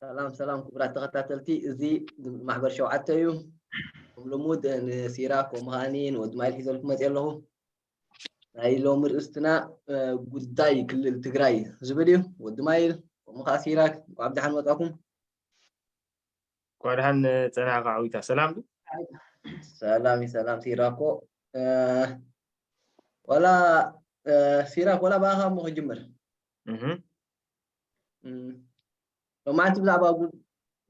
ሰላም ሰላም ክቡራት ተኸታተልቲ፣ እዚ ማሕበር ሸውዓተ እዩ። ከም ልሙድ ንሲራክ ከምኡ ከዓኒ ንወዲ ማይል ሒዘልኩም መፅየ ኣለኹ። ናይ ሎሚ ርእስትና ጉዳይ ክልል ትግራይ ዝብል እዩ። ወዲ ማይል ከምኡ ከዓ ሲራክ እንኳዕ ብደሓን መፃኩም። እንኳዕ ደሓን ፀናሕካ ዓዊታ። ሰላም ሰላም ሰላም ሲራኮ። ዋላ ሲራክ ዋላ ብኣኻ እሞ ክጅምር። ሎማዓንቲ ብዛዕባ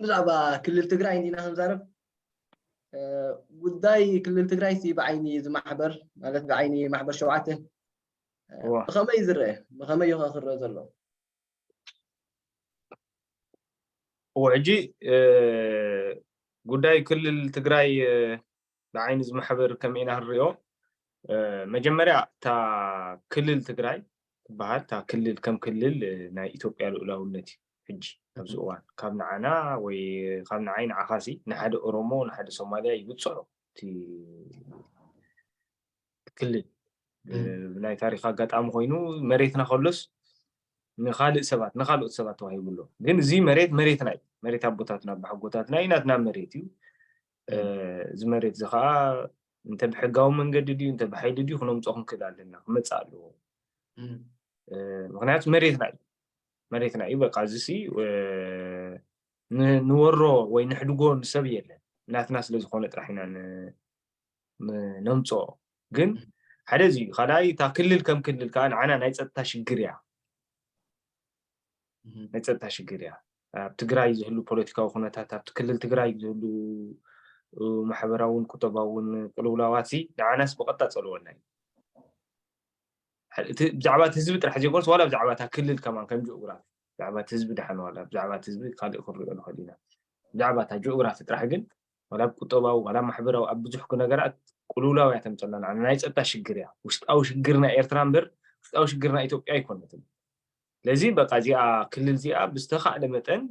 ብዛዕባ ክልል ትግራይ እንዲና ክንዛረብ። ጉዳይ ክልል ትግራይ ሲ ብዓይኒ ዝማሕበር ማለት ብዓይኒ ማሕበር ሸውዓተ ብኸመይ ዝረአ ብኸመይ እዩ ክረአ ዘሎ? ሕጂ ጉዳይ ክልል ትግራይ ብዓይኒ ዝማሕበር ከመይ ኢና ክንሪኦ? መጀመርያ እታ ክልል ትግራይ ትበሃል እታ ክልል ከም ክልል ናይ ኢትዮጵያ ልኡላውነት እዩ። ሕጂ ኣብዚ እዋን ካብ ንዓና ወይ ካብ ንዓይ ንዓኻሲ ንሓደ ኦሮሞ ንሓደ ሶማልያ ይብፅሖ እቲ ክልል ብናይ ታሪክ ኣጋጣሚ ኮይኑ መሬትና ከሎስ ንካልእ ሰባት ንካልኦት ሰባት ተዋሂቡ ኣሎ። ግን እዚ መሬት መሬትና እዩ። መሬት ኣቦታትና ኣቦሓጎታትና እዩ፣ ናትና መሬት እዩ። እዚ መሬት እዚ ከዓ እንተ ብሕጋዊ መንገዲ ድዩ እንተ ብሓይሊ ድዩ ክነምፅኦ ክንክእል ኣለና፣ ክመፅእ ኣለዎ። ምክንያቱ መሬትና እዩ፣ መሬትና እዩ። በቃ እዚ ሲ ንወሮ ወይ ንሕድጎ ንሰብ የለን፣ ናትና ስለዝኮነ ጥራሕ ኢና ነምፅኦ። ግን ሓደ እዚ እዩ። ካልኣይ እታ ክልል ከም ክልል ከዓ ንዓና ናይ ፀጥታ ሽግር እያ፣ ናይ ፀጥታ ሽግር እያ። ኣብ ትግራይ ዝህሉ ፖለቲካዊ ኩነታት፣ ኣብቲ ክልል ትግራይ ዝህሉ ማሕበራውን ቁጠባውን ቅልውላዋት ሲ ንዓናስ ብቐጥታ ፀልወና እዩ። እቲ ብዛዕባ እቲ ህዝቢ ጥራሕ ዘይኮነስ ዋላ ብዛዕባ እታ ክልል ከማን ከም ጂኦግራፊ ብዛዕባ እቲ ህዝቢ ደሓን ዋላ ብዛዕባ እቲ ህዝቢ ካልእ ክንሪኦ ንኽእል ኢና። ብዛዕባ እታ ጂኦግራፊ ጥራሕ ግን ዋላ ኣብ ቁጠባዊ ዋላ ማሕበራዊ ኣብ ብዙሕ ነገራት ቅልውላው እያ ተምፀልና። ንዓና ናይ ፀጥታ ሽግር እያ፣ ውሽጣዊ ሽግር ናይ ኤርትራ እምበር ውሽጣዊ ሽግር ናይ ኢትዮጵያ ኣይኮነትን። ስለዚ በቃ እዚኣ ክልል እዚኣ ብዝተኻእለ መጠን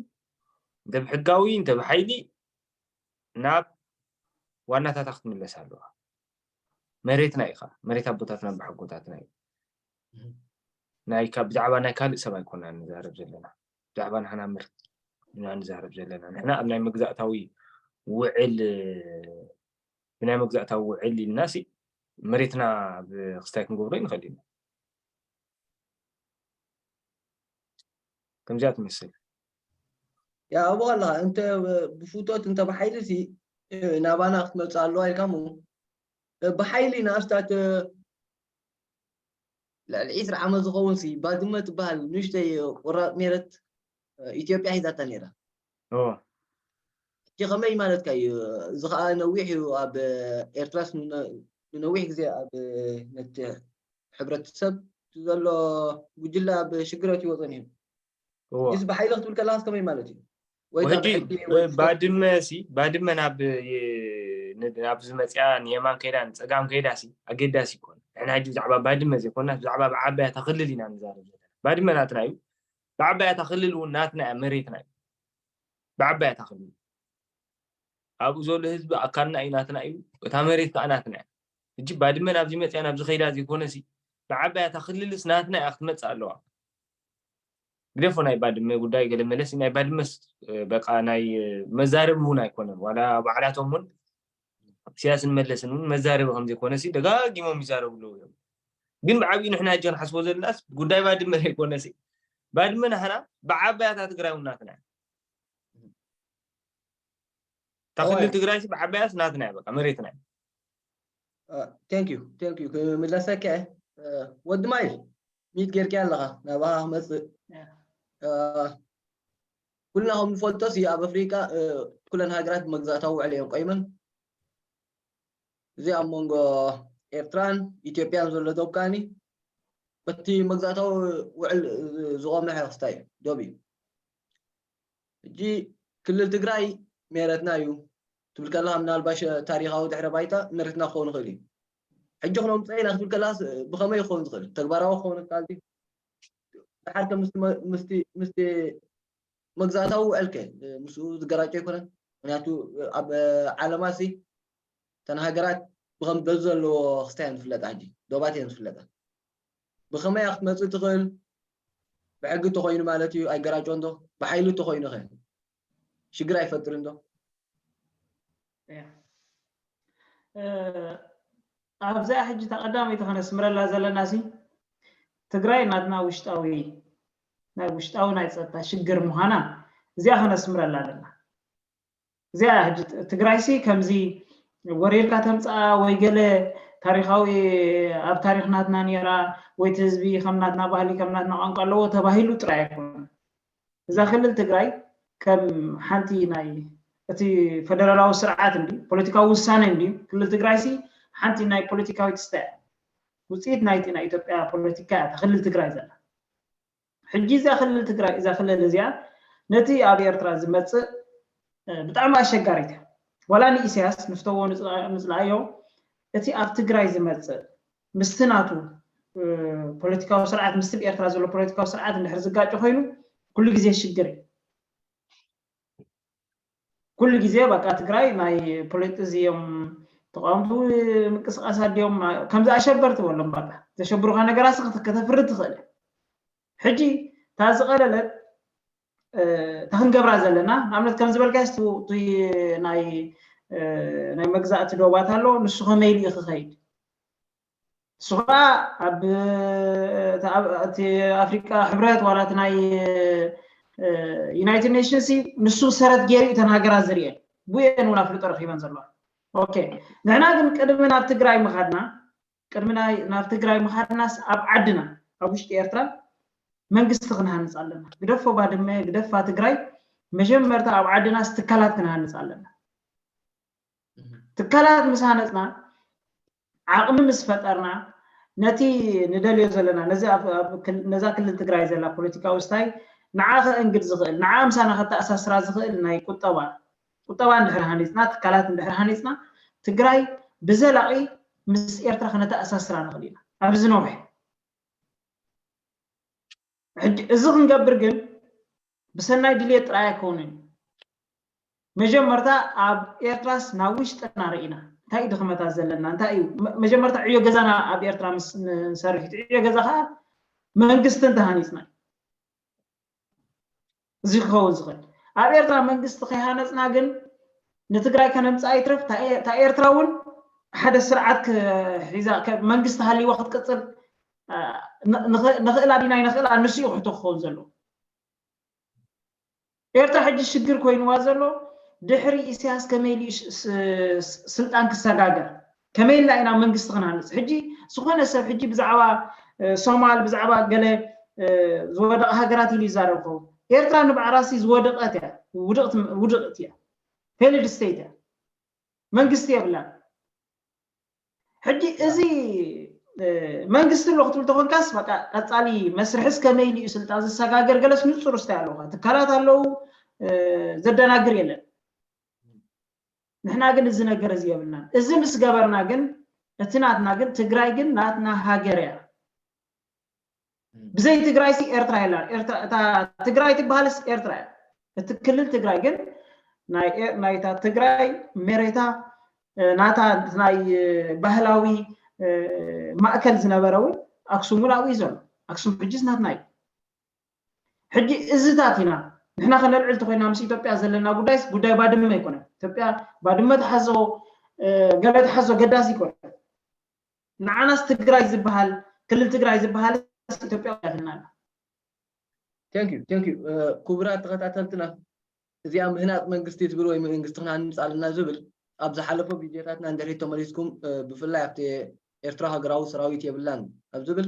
እንተ ብሕጋዊ እንተ ብሓይሊ ናብ ዋናታታ ክትምለስ ኣለዋ። መሬትና ኢኻ፣ መሬት ኣቦታትና ብሓጎታትና እዩ። ናይ ብዛዕባ ናይ ካልእ ሰብ ኣይኮና ንዛረብ ዘለና፣ ብዛዕባ ንሕና ምርት ኢና ንዛረብ ዘለና። ንሕና ኣብ ናይ መግዛእታዊ ውዕል ብናይ መግዛእታዊ ውዕል ኢልና ሲ መሬትና ብክስታይ ክንገብሮ ይንኽእል ኢና። ከምዚኣ ትመስል። ያ ኣብኡ ኣለኻ እንተ ብፍቶት እንተ ብሓይሊ ሲ ናባና ክትመፅእ ኣለዋ ኢልካ ሞ ብሓይሊ ንኣስታት ልዕሊ ዒስራ ዓመት ዝኸውን ሲ ባድመ ትበሃል ንእሽተይ ቁራፅ ሜረት ኢትዮጵያ ሒዛታ ነይራ። ሕጂ ከመይ ማለትካ እዩ? እዚ ከዓ ነዊሕ እዩ ኣብ ኤርትራስ ንነዊሕ ግዜ ኣብ ነቲ ሕብረተሰብ ዘሎ ጉጅለ ኣብ ሽግረት ይወፀን እዩ። እዚ ብሓይሊ ክትብል ከለካስ ከመይ ማለት እዩ? ሕጂ ባድመ ሲ ባድመ ናብ ናብ ዝመፅያ ንየማን ከይዳ ንፀጋም ከይዳ ሲ ኣገዳሲ ይኮነ። ንሕና ሕጂ ብዛዕባ ባድመ ዘይኮና ብዛዕባ ብዓባያ እታ ክልል ኢና ንዛረብ ዘለና። ባድመ ናትና እዩ። ብዓባያ እታ ክልል እውን ናትና እያ፣ መሬትና እዩ። ብዓባያ እታ ክልል ኣብኡ ዘሎ ህዝቢ ኣካልና እዩ፣ ናትና እዩ። እታ መሬት ከዓ ናትና እያ። ሕጂ ባድመ ናብዚ መፅያ ናብዚ ከይዳ ዘይኮነ ሲ ብዓባያ እታ ክልልስ ናትና እያ ክትመፅእ ኣለዋ። ግደፎ ናይ ባድመ ጉዳይ ገለ መለስ ናይ ባድመስ በቃ ናይ መዛረቢ እውን ኣይኮነን። ዋላ ባዕላቶም እውን ኢሳያስን መለስን እውን መዛረቢ ከም ዘይኮነ ሲ ደጋጊሞም ይዛረቡ ኣለዉ እዮም። ግን ብዓብዩ ንሕና ሕጂ ክንሓስቦ ዘለናስ ጉዳይ ባድመ ዘይኮነ ሲ ባድመ ናህና ብዓባያታ ትግራይ እውን ናትና እታ ክልል ትግራይ ሲ ብዓባያስ ናትና እያ በቃ መሬትና እዩ። Thank you thank you ክምለሰካ እየ። ወዲ ማይል ሚት ጌርካ ኣለኻ ናባኻ ክመፅእ ኩልና ከም ንፈልጦ ሲ ኣብ ኣፍሪቃ ኩለን ሃገራት ብመግዛእታዊ ውዕል እየን ቆይመን። እዚ ኣብ መንጎ ኤርትራን ኢትዮጵያን ዘሎ ዶብ ከዓኒ በቲ መግዛእታዊ ውዕል ዝቆመ ክስታይ ዶብ እዩ። ሕጂ ክልል ትግራይ ሜረትና እዩ ትብል ከለካ ምናልባሽ ታሪካዊ ድሕረ ባይታ መሬትና ክኸውን ይኽእል እዩ። ሕጂ ክነምፀ ኢና ክትብል ከለካ ብኸመይ ክኸውን ዝኽእል ተግባራዊ ክኸውን ይከኣል ድዩ? ድሓር ከ ምስቲ መ- ምስቲ ምስቲ መግዛእታዊ ውዕል ከ ምስኡ ዝገራጮ ኣይኮነን? ምክንያቱ ኣብ ዓለማ ሲ እተን ሃገራት ብከም በዚ ዘለዎ ክስታይ እየን ዝፍለጣ ሕጂ ዶባት እየን ዝፍለጣ። ብኸመይ ክትመፅእ ትኽእል? ብሕጊ ተኮይኑ ማለት እዩ ኣይገራጮን ዶ? ብሓይሊ ተኮይኑ ከ? ሽግር ኣይፈጥርን ዶ? ኣብዚኣ ሕጂ እታ ቀዳመይቲ ከነስምረላ ዘለና ሲ ትግራይ ናትና ውሽጣዊ ናይ ውሽጣዊ ናይ ፀጥታ ሽግር ምዃና እዚኣ ከነስምረላ ኣለና። እዚኣ ትግራይ ሲ ከምዚ ወሪርካ ተምፅኣ ወይ ገለ ታሪካዊ ኣብ ታሪክ ናትና ነራ ወይ እቲ ህዝቢ ከም ናትና ባህሊ ከም ናትና ቋንቋ ኣለዎ ተባሂሉ ጥራይ ኣይኮነ። እዛ ክልል ትግራይ ከም ሓንቲ ናይ እቲ ፈደራላዊ ስርዓት እንዲ ፖለቲካዊ ውሳነ እንዲ ክልል ትግራይ ሲ ሓንቲ ናይ ፖለቲካዊ ትስተ ውፅኢት ናይቲ ናይ ኢትዮጵያ ፖለቲካ እያ ክልል ትግራይ ዘላ። ሕጂ እዛ ክልል ትግራይ እዛ ክልል እዚኣ ነቲ ኣብ ኤርትራ ዝመፅእ ብጣዕሚ ኣሸጋሪት እያ። ዋላ ንኢሳያስ ንፍተዎ ንፅላእዮ እቲ ኣብ ትግራይ ዝመፅእ ምስቲ ናቱ ፖለቲካዊ ስርዓት ምስቲ ብኤርትራ ዘሎ ፖለቲካዊ ስርዓት እንድሕር ዝጋጭ ኮይኑ ኩሉ ግዜ ሽግር እዩ። ኩሉ ግዜ በቃ ትግራይ ናይ ፖለቲ እዚኦም ተቃወምቲ ምንቅስቃሳት ድዮም ከምዚ ኣሸበርቲ በሎም በቃ ዘሸብሩካ ነገራት ከተፍርድ ትኽእል። ሕጂ እታ ዝቐለለት እታ ክንገብራ ዘለና ንኣብነት ከም ዝበልካስ ናይ ናይ መግዛእቲ ዶባት ኣሎ ንሱ ከመይ ኢሉ ክኸይድ ንሱ ከዓ ኣብ እቲ ኣፍሪቃ ሕብረት ዋላ እቲ ናይ ዩናይትድ ኔሽንስ ንሱ ሰረት ገይሩ እተን ሃገራት ዝርኤን ብየን እውን ኣፍልጦ ረኪበን ዘለዋ። ኦኬ ንሕና ግን ቅድሚ ናብ ትግራይ ምኻድና ቅድሚ ናብ ትግራይ ምኻድናስ ኣብ ዓድና ኣብ ውሽጢ ኤርትራ መንግስቲ ክንሃንፅ ኣለና። ግደፎ ባድመ ግደፋ ትግራይ መጀመርታ ኣብ ዓድናስ ትካላት ክንሃንፅ ኣለና። ትካላት ምስ ሃነፅና ዓቕሚ ምስ ፈጠርና ነቲ ንደልዮ ዘለና ነዛ ክልል ትግራይ ዘላ ፖለቲካዊ ስታይ ንዓ ከእንግድ ዝኽእል ንዓ ምሳና ከተኣሳስራ ዝኽእል ናይ ቁጠባ ቁጠባ እንድሕር ሃኒፅና ትካላት እንድሕር ሃኒፅና ትግራይ ብዘላቒ ምስ ኤርትራ ክነተኣሳስራ ንኽእል ኢና ኣብዚ ነውሒ ሕጂ እዚ ክንገብር ግን ብሰናይ ድልየት ጥራይ ኣይከውንን። መጀመርታ ኣብ ኤርትራስ ናብ ውሽጥና ርኢና እንታይ እዩ ድኽመታት ዘለና እንታይ እዩ መጀመርታ ዕዮ ገዛና ኣብ ኤርትራ ምስ ንሰርሕ እቲ ዕዮ ገዛ ከዓ መንግስቲ እንተሃኒፅና እዚ ክኸውን ዝኽእል ኣብ ኤርትራ መንግስቲ ከይሃነፅና ግን ንትግራይ ከነምፅኣ ይትረፍ እታ ኤርትራ እውን ሓደ ስርዓት ሒዛ መንግስቲ ሃልይዋ ክትቅፅል ንኽእላ ዲና ይንኽእላ ንሱ እዩ ክሕቶ ክኸውን ዘለዎ ኤርትራ ሕጂ ሽግር ኮይንዋ ዘሎ ድሕሪ ኢሳያስ ከመይ ኢሉ ስልጣን ክሰጋገር ከመይ ኢልና ኢና መንግስቲ ክንሃንፅ ሕጂ ዝኾነ ሰብ ሕጂ ብዛዕባ ሶማል ብዛዕባ ገለ ዝወደቐ ሃገራት ኢሉ ይዛረብ ኸውን ኤርትራ ንባዕራሲ ዝወደቐት እያ ውድቕቲ እያ failed state እያ መንግስቲ የብላን ሕጂ እዚ መንግስቲ ኣሎ ክትብል ተኾንካስ በቃ ቀፃሊ መስርሕስ ከመይ ኢሉ እዩ ስልጣን ዝሰጋገር ገለስ ንፁር ስታይ ኣለውካ ትካላት ኣለዉ ዘደናግር የለን ንሕና ግን እዚ ነገር እዚ የብልናን እዚ ምስ ገበርና ግን እቲ ናትና ግን ትግራይ ግን ናትና ሃገር እያ ብዘይ ትግራይ ሲ ኤርትራ የላ እታ ትግራይ ትበሃልስ ኤርትራ እያ እቲ ክልል ትግራይ ግን ናይታ ትግራይ መሬታ ናታ ናይ ባህላዊ ማእከል ዝነበረ እውን ኣክሱም እውን ኣብኡ እዩ ዘሎ ኣክሱም ሕጅስ ናትና እዩ ሕጂ እዝታት ኢና ንሕና ከነልዕል ተኮይና ምስ ኢትዮጵያ ዘለና ጉዳይስ ጉዳይ ባድመ ኣይኮነን ኢትዮጵያ ባድመ ተሓዞ ገለ ተሓዞ ገዳስ ይኮነን ንዓናስ ትግራይ ዝበሃል ክልል ትግራይ ዝበሃል ኢትዮጵያ ያትና Thank you, thank you. ክቡራት ተኸታተልትና እዚኣ ምህናፅ መንግስቲ ትብል ወይ መንግስቲ ክናንፅ ኣለና ዝብል ኣብ ዝሓለፈ ቪድዮታትና እንድሕሪት ተመሊስኩም ብፍላይ ኣብቲ ኤርትራ ሃገራዊ ሰራዊት የብላን ኣብ ዝብል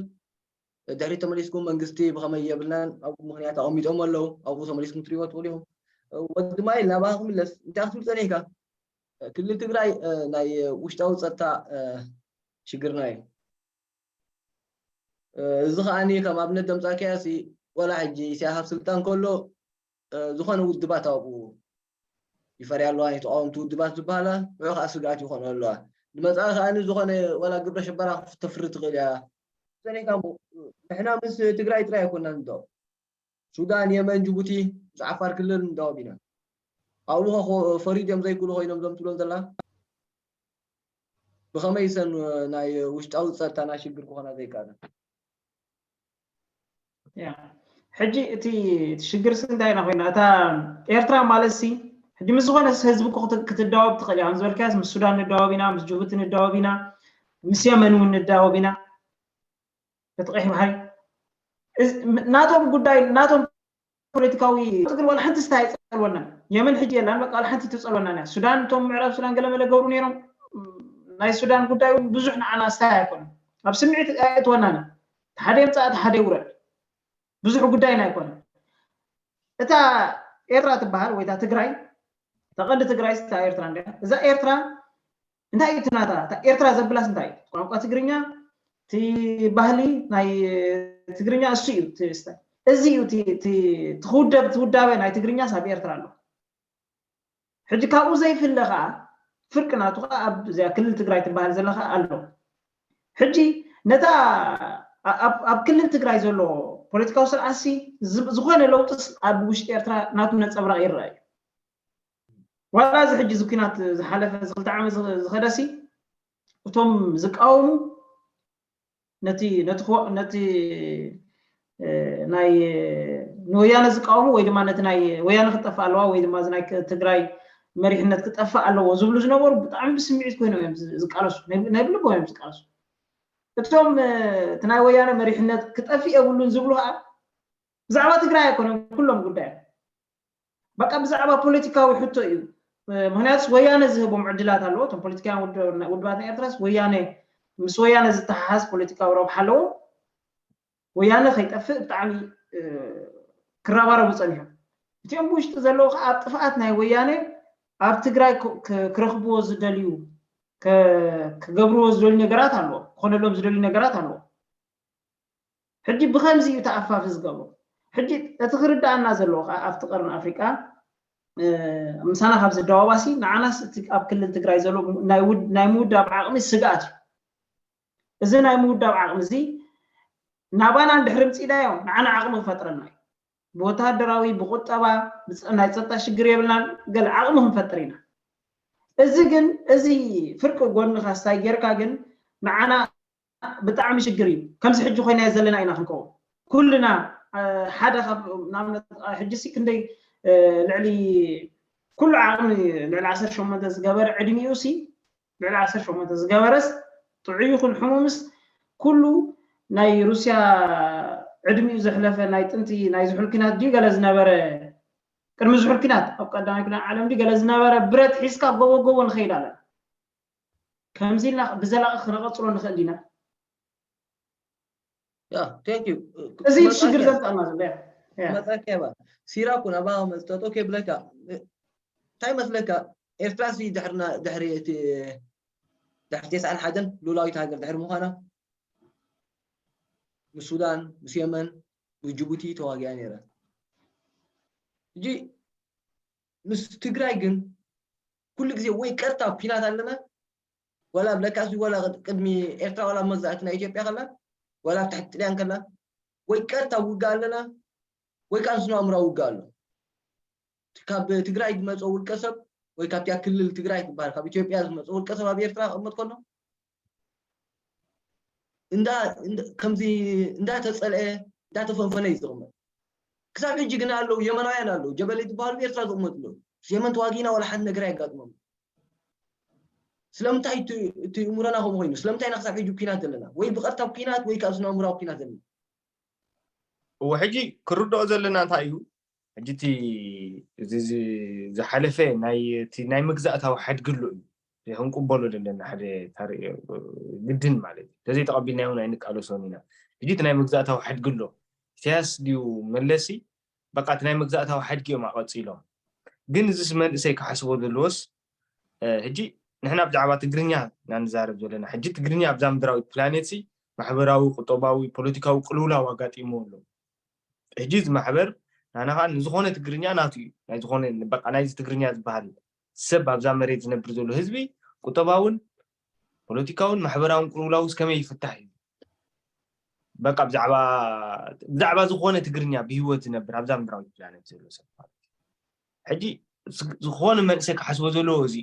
ድሕሪት ተመሊስኩም መንግስቲ ብኸመይ የብልናን ኣብኡ ምክንያት ኣቐሚጦም ኣለዉ ኣብኡ ተመሊስኩም ትሪእዎ ትኽእሉ ኢኹም ወዲ ማይል ናባኻ ክምለስ እንታይ ክትብል ፀኒሕካ ክልል ትግራይ ናይ ውሽጣዊ ፀጥታ ሽግርና እዩ እዚ ከዓኒ ከም ኣብነት ደምፃኪያ ሲ ወላ ሕጂ ኢሳያስ ኣብ ስልጣን ከሎ ዝኾነ ውድባት ኣብኡ ይፈርያ ኣለዋ ናይ ተቃወምቲ ውድባት ዝበሃላ ንዑ ከዓ ስግኣት ይኾኑ ኣለዋ ንመፃኢ ከዓኒ ዝኾነ ወላ ግብረ ሽበራ ተፍሪ ትኽእል እያ ሰኒካ ንሕና ምስ ትግራይ ጥራይ ኣይኮናን ንዳወብ ሱዳን የመን ጅቡቲ ምስ ዓፋር ክልል ንዳወብ ኢና ኣብኡ ፈሪድ እዮም ዘይክእሉ ኮይኖም ዘምትሎም ዘላ ብኸመይ ሰን ናይ ውሽጣዊ ፀጥታና ሽግር ክኾና ዘይከኣለ ሕጂ እቲ ሽግር ሲ እንታይ ኢና ኮይና እታ ኤርትራ ማለት ሲ ሕጂ ምስ ዝኾነ ህዝቢ ክትዳወብ ትኽእል ኢኻ። ዝበልካስ ምስ ሱዳን ንዳወብ ኢና፣ ምስ ጅቡቲ ንዳወብ ኢና፣ ምስ የመን እውን ንዳወብ ኢና። በቲ ቀይሕ ባሕሪ ናቶም ጉዳይ ናቶም ፖለቲካዊ ግን ዋላ ሓንቲ ስታይ ኣይፀልወናን። የመን ሕጂ የላን፣ በቃ ዋላ ሓንቲ ትፀልወናን እያ። ሱዳን፣ እቶም ምዕራብ ሱዳን ገለመለ ገብሩ ነይሮም። ናይ ሱዳን ጉዳይ እውን ብዙሕ ንዓና ስታይ ኣይኮነን። ኣብ ስምዒት ኣይእትወናን። ሓደ ምፃእ ሓደ ይውረድ ብዙሕ ጉዳይና ኣይኮነን። እታ ኤርትራ ትበሃል ወይ እታ ትግራይ፣ እታ ቀንዲ ትግራይ እታ ኤርትራ እንዲያ። እዛ ኤርትራ እንታይ እዩ ትናታ? እታ ኤርትራ ዘብላስ እንታይ እዩ? ቋንቋ ትግርኛ፣ እቲ ባህሊ ናይ ትግርኛ እሱ እዩ። እቲ ስታይ እዚ እዩ እቲ እቲ ትውደብ ትውዳበ ናይ ትግርኛስ ኣብ ኤርትራ ኣሎ። ሕጂ ካብኡ ዘይፍለ ከዓ ፍርቂ ናቱ ከዓ ኣብ እዚኣ ክልል ትግራይ ትበሃል ዘላ ከዓ ኣሎ። ሕጂ ነታ ኣብ ክልል ትግራይ ዘሎ ፖለቲካዊ ስርዓትሲ ዝኾነ ለውጥስ ኣብ ውሽጢ ኤርትራ ናቱ ነፀብራቕ ይረአ እዩ። ዋላ እዚ ሕጂ እዚ ኩናት ዝሓለፈ እዚ ክልተ ዓመት ዝኸደሲ እቶም ዝቃወሙ ነቲ ነቲ ነቲ ናይ ንወያነ ዝቃወሙ ወይ ድማ ነቲ ናይ ወያነ ክጠፍእ ኣለዋ ወይ ድማ እዚ ናይ ትግራይ መሪሕነት ክጠፍእ ኣለዎ ዝብሉ ዝነበሩ ብጣዕሚ ብስምዒት ኮይኖም እዮም ዝቃለሱ። ናይ ብልቦም እዮም ዝቃለሱ። እቶም እቲ ናይ ወያነ መሪሕነት ክጠፍእ የብሉን ዝብሉ ከዓ ብዛዕባ ትግራይ ኣይኮነን ኩሎም ጉዳዮም። በቃ ብዛዕባ ፖለቲካዊ ሕቶ እዩ። ምክንያቱስ ወያነ ዝህቦም ዕድላት ኣለዎ። እቶም ፖለቲካውያን ውድባት ናይ ኤርትራስ ወያነ ምስ ወያነ ዝተሓሓዝ ፖለቲካዊ ረብሓ ኣለዎም። ወያነ ከይጠፍእ ብጣዕሚ ክረባረቡ ፀኒሖም። እቲኦም ብውሽጢ ዘለዉ ከዓ ኣብ ጥፍኣት ናይ ወያነ ኣብ ትግራይ ክረኽብዎ ዝደልዩ ክገብርዎ ዝደልዩ ነገራት ኣለዎ፣ ክኾነሎም ዝደልዩ ነገራት ኣለዎ። ሕጂ ብኸምዚ እዩ ተኣፋፊ ዝገብሮ። ሕጂ እቲ ክርዳኣና ዘለዎ ከዓ ኣብቲ ቀርኒ ኣፍሪቃ ምሳና ካብ ዝደዋዋሲ ንዓናስ እቲ ኣብ ክልል ትግራይ ዘሎ ናይ ምውዳብ ዓቕሚ ስግኣት እዩ። እዚ ናይ ምውዳብ ዓቕሚ እዚ ናባና እንድሕሪ ምፅኢናዮ ንዓና ዓቕሚ ክፈጥረና እዩ። ብወታደራዊ ብቁጠባ ናይ ፀጥታ ሽግር የብልናን። ገለ ዓቕሚ ክንፈጥር ኢና። እዚ ግን እዚ ፍርቂ ጎንኻ ስታይ ጌርካ ግን ንዓና ብጣዕሚ ሽግር እዩ። ከምዚ ሕጂ ኮይናዮ ዘለና ኢና ክንከውን ኩልና ሓደ ካብ ንኣብነት ሕጂ ሲ ክንደይ ልዕሊ ኩሉ ዓቕሚ ልዕሊ ዓሰርተ ሸሞንተ ዝገበረ ዕድሚኡ ሲ ልዕሊ ዓሰርተ ሸሞንተ ዝገበረስ ጥዑይ ይኹን ሕሙምስ ኩሉ ናይ ሩስያ ዕድሚኡ ዘሕለፈ ናይ ጥንቲ ናይ ዝሑል ኪናት ድዩ ገለ ዝነበረ ቅድሚ ዝሑል ኪናት ኣብ ቀዳማይ ኩናት ዓለም ድዩ ገለ ዝነበረ ብረት ሒዝካ ጎቦ ጎቦ ንኸይድ ኣለና። ከምዚ ኢልና ብዘላቂ ክነቐፅሎ ንኽእል ዲና? ያ ቴንክ ዩ እዚ ሽግር ዘምፀኣና ዘሎ ያ መፀከባ ሲራኩ ናባኻ መፅጠጦ ከይብለካ እንታይ መስለካ ኤርትራ ሲ ድሕርና ድሕሪ እቲ ድሕሪ ተስዓን ሓደን ሉላዊት ሃገር ድሕሪ ምዃና ምስ ሱዳን ምስ የመን ምስ ጅቡቲ ተዋጊኣ ነይራ ሕጂ ምስ ትግራይ ግን ኩሉ ግዜ ወይ ቀጥታ ኩናት ኣለና ዋላ ብለካሲ ዋላ ቅድሚ ኤርትራ ዋላ መግዛእቲ ናይ ኢትዮጵያ ከላ ዋላ ኣብ ትሕቲ ጥልያን ከላ ወይ ቀጥታ ውጋ ኣለና ወይ ከዓ ስነ ኣእምራዊ ውጋ ኣሎ ካብ ትግራይ ዝመፀ ውልቀ ሰብ ወይ ካብቲያ ክልል ትግራይ ትበሃል ካብ ኢትዮጵያ ዝመፀ ውልቀ ሰብ ኣብ ኤርትራ ክቕመጥ ከሎ ከምዚ እንዳተፀልአ እንዳተፈንፈነ እዩ ዝቕመጥ ክሳብ ሕጂ ግን ኣለዉ የመናውያን ኣለዉ ጀበሌ ዝበሃሉ ኤርትራ ዝቕመጡ ኣለዉ የመን ተዋጊና ዋላ ሓንቲ ነገር ኣየጋጥሞም ስለምንታይ እቲ እምሮና ከምኡ ኮይኑ ስለምንታይ ኢና ክሳብ ሕጂ ኩናት ዘለና ወይ ብቐጥታ ኩናት ወይ ከዓ ስነ ኣእምራዊ ኩናት ዘለና እወ ሕጂ ክርድኦ ዘለና እንታይ እዩ ሕጂ እቲ እዚ ዝሓለፈ ናይ እቲ ናይ መግዛእታዊ ሓድግሎ እዩ ክንቅበሎ ዘለና ሓደ ግድን ማለት እዩ ተዘይተቐቢልናዮ እውን ኣይንቃለሶን ኢና ሕጂ እቲ ናይ መግዛእታዊ ሓድግሎ ኢሳያስ ድዩ መለሲ በቃ እቲ ናይ መግዛእታዊ ሓድጊ እዮም ኣቐፂሎም ግን እዚስ መንእሰይ ክሓስቦ ዘለዎስ ሕጂ ንሕና ብዛዕባ ትግርኛ ኢና ንዛረብ ዘለና ሕጂ ትግርኛ ኣብዛ ምድራዊት ፕላኔት ሲ ማሕበራዊ ቁጠባዊ ፖለቲካዊ ቅልውላው ኣጋጢምዎ ኣሎ ሕጂ እዚ ማሕበር ናና ከዓ ንዝኾነ ትግርኛ ናቱ እዩ ናይ ዝኾነ በቃ ናይዚ ትግርኛ ዝበሃል ሰብ ኣብዛ መሬት ዝነብር ዘሎ ህዝቢ ቁጠባውን ፖለቲካውን ማሕበራውን ቅልውላውስ ከመይ ይፍታሕ እዩ በቃ ብዛዕባ ብዛዕባ ዝኾነ ትግርኛ ብሂወት ዝነብር ኣብዛ ምድራዊት ፕላኔት ዘሎ ሰብ ማለት እዩ ሕጂ ዝኾነ መንእሰይ ክሓስቦ ዘለዎ እዚ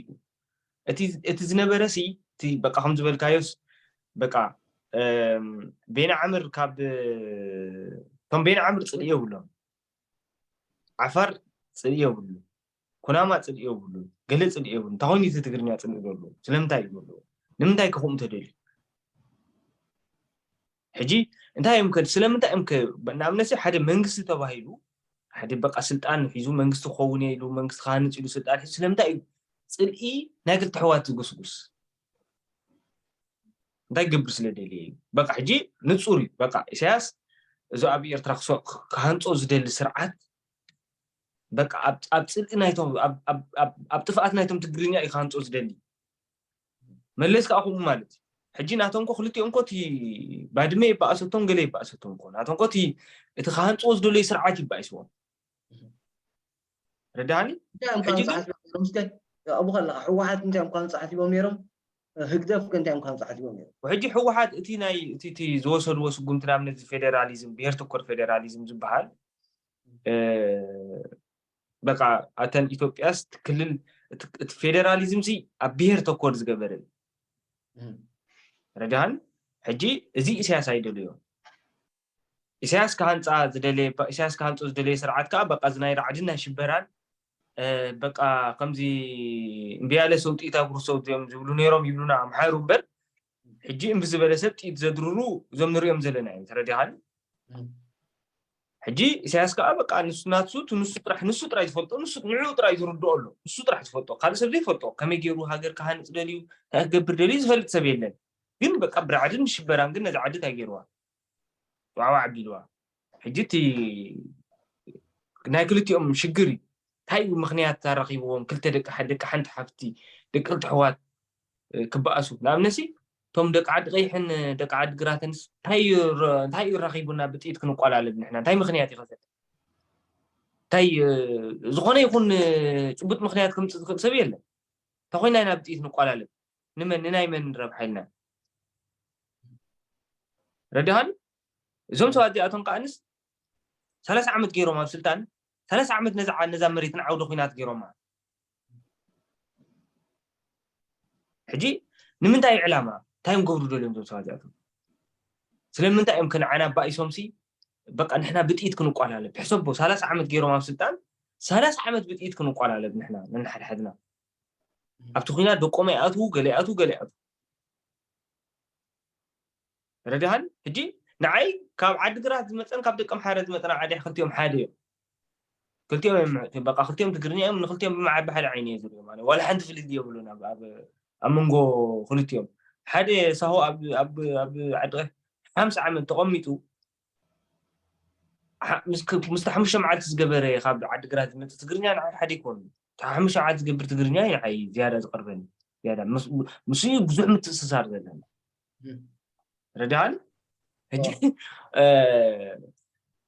እዩ እቲ ዝነበረ ሲ እቲ በቃ ከም ዝበልካዮስ በቃ ቤና ዓምር ካብ እቶም ቤና ዓምር ፅልኢ የብሎም ዓፋር ፅልኢ የብሉ ኩናማ ጽልኢ የብሉን፣ ገለ ጽልኢ የብሉን። እንታይ ኮይኑ እቲ ትግርኛ ጽልኢ ዘሎ? ስለምንታይ እዩ ዘሎ? ንምንታይ ከ ከምኡ ተደልዩ? ሕጂ እንታይ እዮም ከ ስለምንታይ እዮም ከ ንኣብነት ሓደ መንግስቲ ተባሂሉ ሓደ በቃ ስልጣን ሒዙ መንግስቲ ክኸውን እየ ኢሉ መንግስቲ ክሃንፅ ኢሉ ስልጣን ሒዙ ስለምንታይ እዩ ጽልኢ ናይ ክልተ ኣሕዋት ዝጉስጉስ? እንታይ ክገብር ስለ ደልየ እዩ? በቃ ሕጂ ንፁር እዩ። በቃ ኢሳያስ እዚ ኣብ ኤርትራ ክሃንፆ ዝደሊ ስርዓት በቃ ኣብ ፅልኢ ናይቶም ኣብ ጥፍኣት ናይቶም ትግርኛ እዩ ክሃንፆ ዝደሊ። መለስ ከዓ ከምኡ ማለት እዩ። ሕጂ ናቶም ኮ ክልቲኦም ኮ እቲ ባድመ ይበኣሰቶም ገለ ይበኣሰቶም ኮ ናቶም ኮ እቲ እቲ ክሃንፅዎ ዝደለዩ ስርዓት ይበኣስዎም። ረዳኒ እንታይ እዮም ካንፃ ሓሲቦም ነይሮም? እስከ ኣብኡ ከለካ ህወሓት እንታይ እዮም ካንፃ ሓሲቦም ነይሮም? ህግደፍ ከ እንታይ እዮም ካንፃ ሓሲቦም ነይሮም? ሕጂ ህወሓት እቲ ናይ እቲ እቲ ዝወሰድዎ ስጉምቲ ንኣብነት እዚ ፌዴራሊዝም ብሄር ተኮር ፌዴራሊዝም ዝበሃል በቃ ኣተን ኢትዮጵያስ ክልል እቲ ፌዴራሊዝም ሲ ኣብ ብሄር ተኮር ዝገበረ ረድሃን ሕጂ እዚ ኢሳያስ ኣይደልዮ ኢሳያስ ክሃንፃ ዝደለየ ኢሳያስ ክሃንፆ ዝደለየ ስርዓት ከዓ በቃ እዚ ናይ ራዕድን ናይ ሽበራን በቃ ከምዚ እምቢያለ ሰውጢኢታ ጉርሰው እዮም ዝብሉ ነይሮም ይብሉና ኣምሓሩ እምበር ሕጂ እምቢ ዝበለ ሰብ ጥኢት ዘድርሩ እዞም ንሪኦም ዘለና እዮም ተረዲኻኒ ሕጂ ኢሳያስ ከዓ በቃ ንሱ ናትሱ እቲ ንሱ ጥራሕ ንሱ ጥራይ ዝፈልጦ ንሱ ንዕኡ ጥራይ ዝርድኦ ኣሎ ንሱ ጥራሕ ዝፈልጦ ካልእ ሰብ ዘይፈልጦ ከመይ ገይሩ ሃገር ክሃንፅ ደልዩ እንታይ ክገብር ደልዩ ዝፈልጥ ሰብ የለን ግን በቃ ብራዕድን ሽበራን ግን ነዛ ዓዲ እንታይ ገይርዋ ዋዕዋዕ ኣቢልዋ ሕጂ እቲ ናይ ክልቲኦም ሽግር እዩ እንታይ እዩ ምክንያት ኣረኪብዎም ክልተ ደቂ ደቂ ሓንቲ ሓፍቲ ደቂ ክልተ ኣሕዋት ክበኣሱ ንኣብነሲ እቶም ደቂ ዓዲ ቀይሕን ደቂ ዓዲ ግራተንስ እንታይ እዩ ኣራኪቡና ብጥይት ክንቆላለድ ንሕና እንታይ ምክንያት ይኸሰት እንታይ ዝኾነ ይኹን ጭቡጥ ምክንያት ከምፅእ ዝኽእል ሰብ የለን እንተኮይና ኢና ብጥይት ንቆላለድ ንመን ንናይ መን ንረብሓ ኢልና ረድሃኒ እዞም ሰባት እዚኣቶም ከዓንስ ሰላሳ ዓመት ገይሮም ኣብ ስልጣን ሰላሳ ዓመት ነዛ ነዛ መሬት ንዓውደ ኩናት ገይሮማ ሕጂ ንምንታይ ዕላማ እንታይ እዮም ገብሩ ደልዮም ዞም ሰባት እዚኣቶም ስለምንታይ እዮም ከነዓና ባኢሶምሲ በቃ ንሕና ብጥይት ክንቋላለብ ሕሰቦ ሰላሳ ዓመት ገይሮም ኣብ ስልጣን ሰላሳ ዓመት ብጥይት ክንቋላለብ ንሕና ነንሓድሓድና ኣብቲ ኩናት ደቆም ይኣትዉ ገለ ይኣትዉ ገለ ይኣትዉ ረድሃን ሕጂ ንዓይ ካብ ዓዲ ግራት ዝመፀን ካብ ደቂ ኣምሓረ ዝመፀን ዓዲ ክልቲኦም ሓደ እዮም ክልቲኦም እዮም ምዕጡይ በቃ ክልቲኦም ትግርኛ እዮም ንክልቲኦም ብመዓቢ ሓደ ዓይኒ እየ ዝሪኦ ማለት ዋላ ሓንቲ ፍልልይ የብሉን ኣብ ኣብ ኣብ መንጎ ክልቲኦም ሓደ ሳሆ ኣብ ኣብ ኣብ ዓዲ ሓምሳ ዓመት ተቐሚጡ ምስቲ ሓሙሽተ መዓልቲ ዝገበረ ካብ ዓዲ ግራት ዝመፅእ ትግርኛ ንዓይ ሓደ ይኮኑ ሓሙሽተ መዓልቲ ዝገብር ትግርኛ እዩ ንዓይ ዝያዳ ዝቀርበኒ ዝያዳ ምስ እዩ ብዙሕ ምትእስሳር ዘለና ረድሃኒ ሕጂ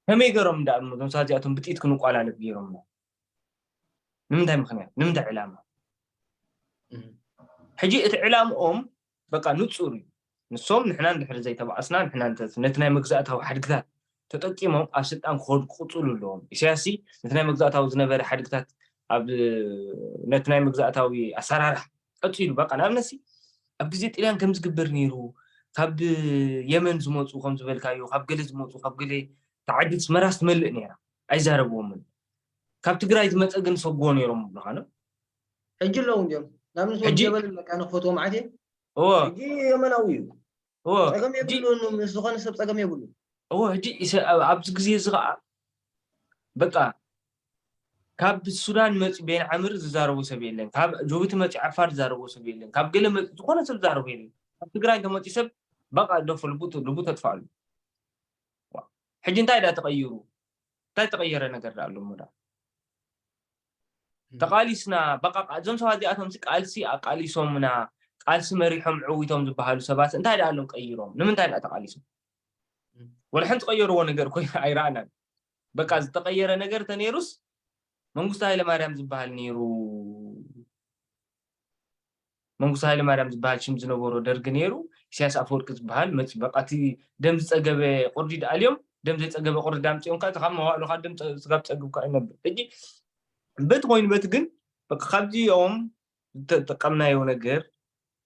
ከመይ ገይሮም እንዳ እዞም ሰባት እዚኣቶም ብጥይት ክንቋላለፍ ገይሮምና ንምንታይ ምክንያት ንምንታይ ዕላማ ሕጂ እቲ ዕላምኦም በቃ ንፁር እዩ ንሶም ንሕና እንድሕር ዘይተባኣስና ንሕና ነቲ ናይ መግዛእታዊ ሓድግታት ተጠቂሞም ኣብ ስልጣን ክኸዱ ክቕፅሉ ኣለዎም ኢሳያስ ነቲ ናይ መግዛእታዊ ዝነበረ ሓድግታት ኣብ ነቲ ናይ መግዛእታዊ ኣሰራርሓ ቀፂሉ በቃ ንኣብነሲ ኣብ ግዜ ጥልያን ከም ዝግበር ነይሩ ካብ የመን ዝመፁ ከም ዝበልካዮ ካብ ገለ ዝመፁ ካብ ገለ ተዓዲ ስመራስ ትመልእ ነይራ ኣይዛረብዎምን ካብ ትግራይ ዝመፀ ግን ሰጎ ነይሮም ምብልኻኖ ሕጂ ኣለዉ እንዲዮም ናብ ንስ ወዲ ጀበል በቃ ንክፈትዎ ማለት እየ ሕጂ የመናዊ እዩ ጸገም የብሉን ምስ ዝኾነ ሰብ ጸገም የብሉን እዎ ሕጂ ኣብዚ ግዜ እዚ ከዓ በቃ ካብ ሱዳን መፂ ቤን ዓምር ዝዛረቦ ሰብ የለን ካብ ጅቡቲ መፂ ዓፋር ዝዛረቦ ሰብ የለን ካብ ገለ መፂ ዝኾነ ሰብ ዝዛረቦ የለን ካብ ትግራይ ተመፂ ሰብ በቃ ደፎ ልቡ ተጥፋኣሉ ሕጂ እንታይ ዳ ተቐይሩ እንታይ ተቐየረ ነገር ዳ ኣሎ ዳ ተቓሊስና በቃ እዞም ሰባት እዚኣቶም ቃልሲ ኣቃሊሶምና ቃልሲ መሪሖም ዕዊቶም ዝበሃሉ ሰባት እንታይ ዳ ኣሎም ቀይሮም ንምንታይ ዳ ተቓሊሶም ወላ ሓንቲ ቀየርዎ ነገር ኮይኑ ኣይረኣናን በቃ ዝተቐየረ ነገር ተነይሩስ መንግስቱ ሃይለማርያም ዝበሃል ነይሩ መንግስቱ ሃይለማርያም ዝበሃል ሽም ዝነበሮ ደርጊ ነይሩ ኢሳያስ ኣፈወርቂ ዝበሃል መፂ በቃ እቲ ደም ዝፀገበ ቁርዲ ደኣልዮም ደም ዘይፀገበ ቁርዲ ዳምፅኦም ከዓ ካብ መዋእሉ ከዓ ደም ስጋብ ፀግብ ከዓ ይነብር ሕጂ በቲ ኮይኑ በቲ ግን በቃ ካብዚኦም ዝተጠቀምናዮ ነገር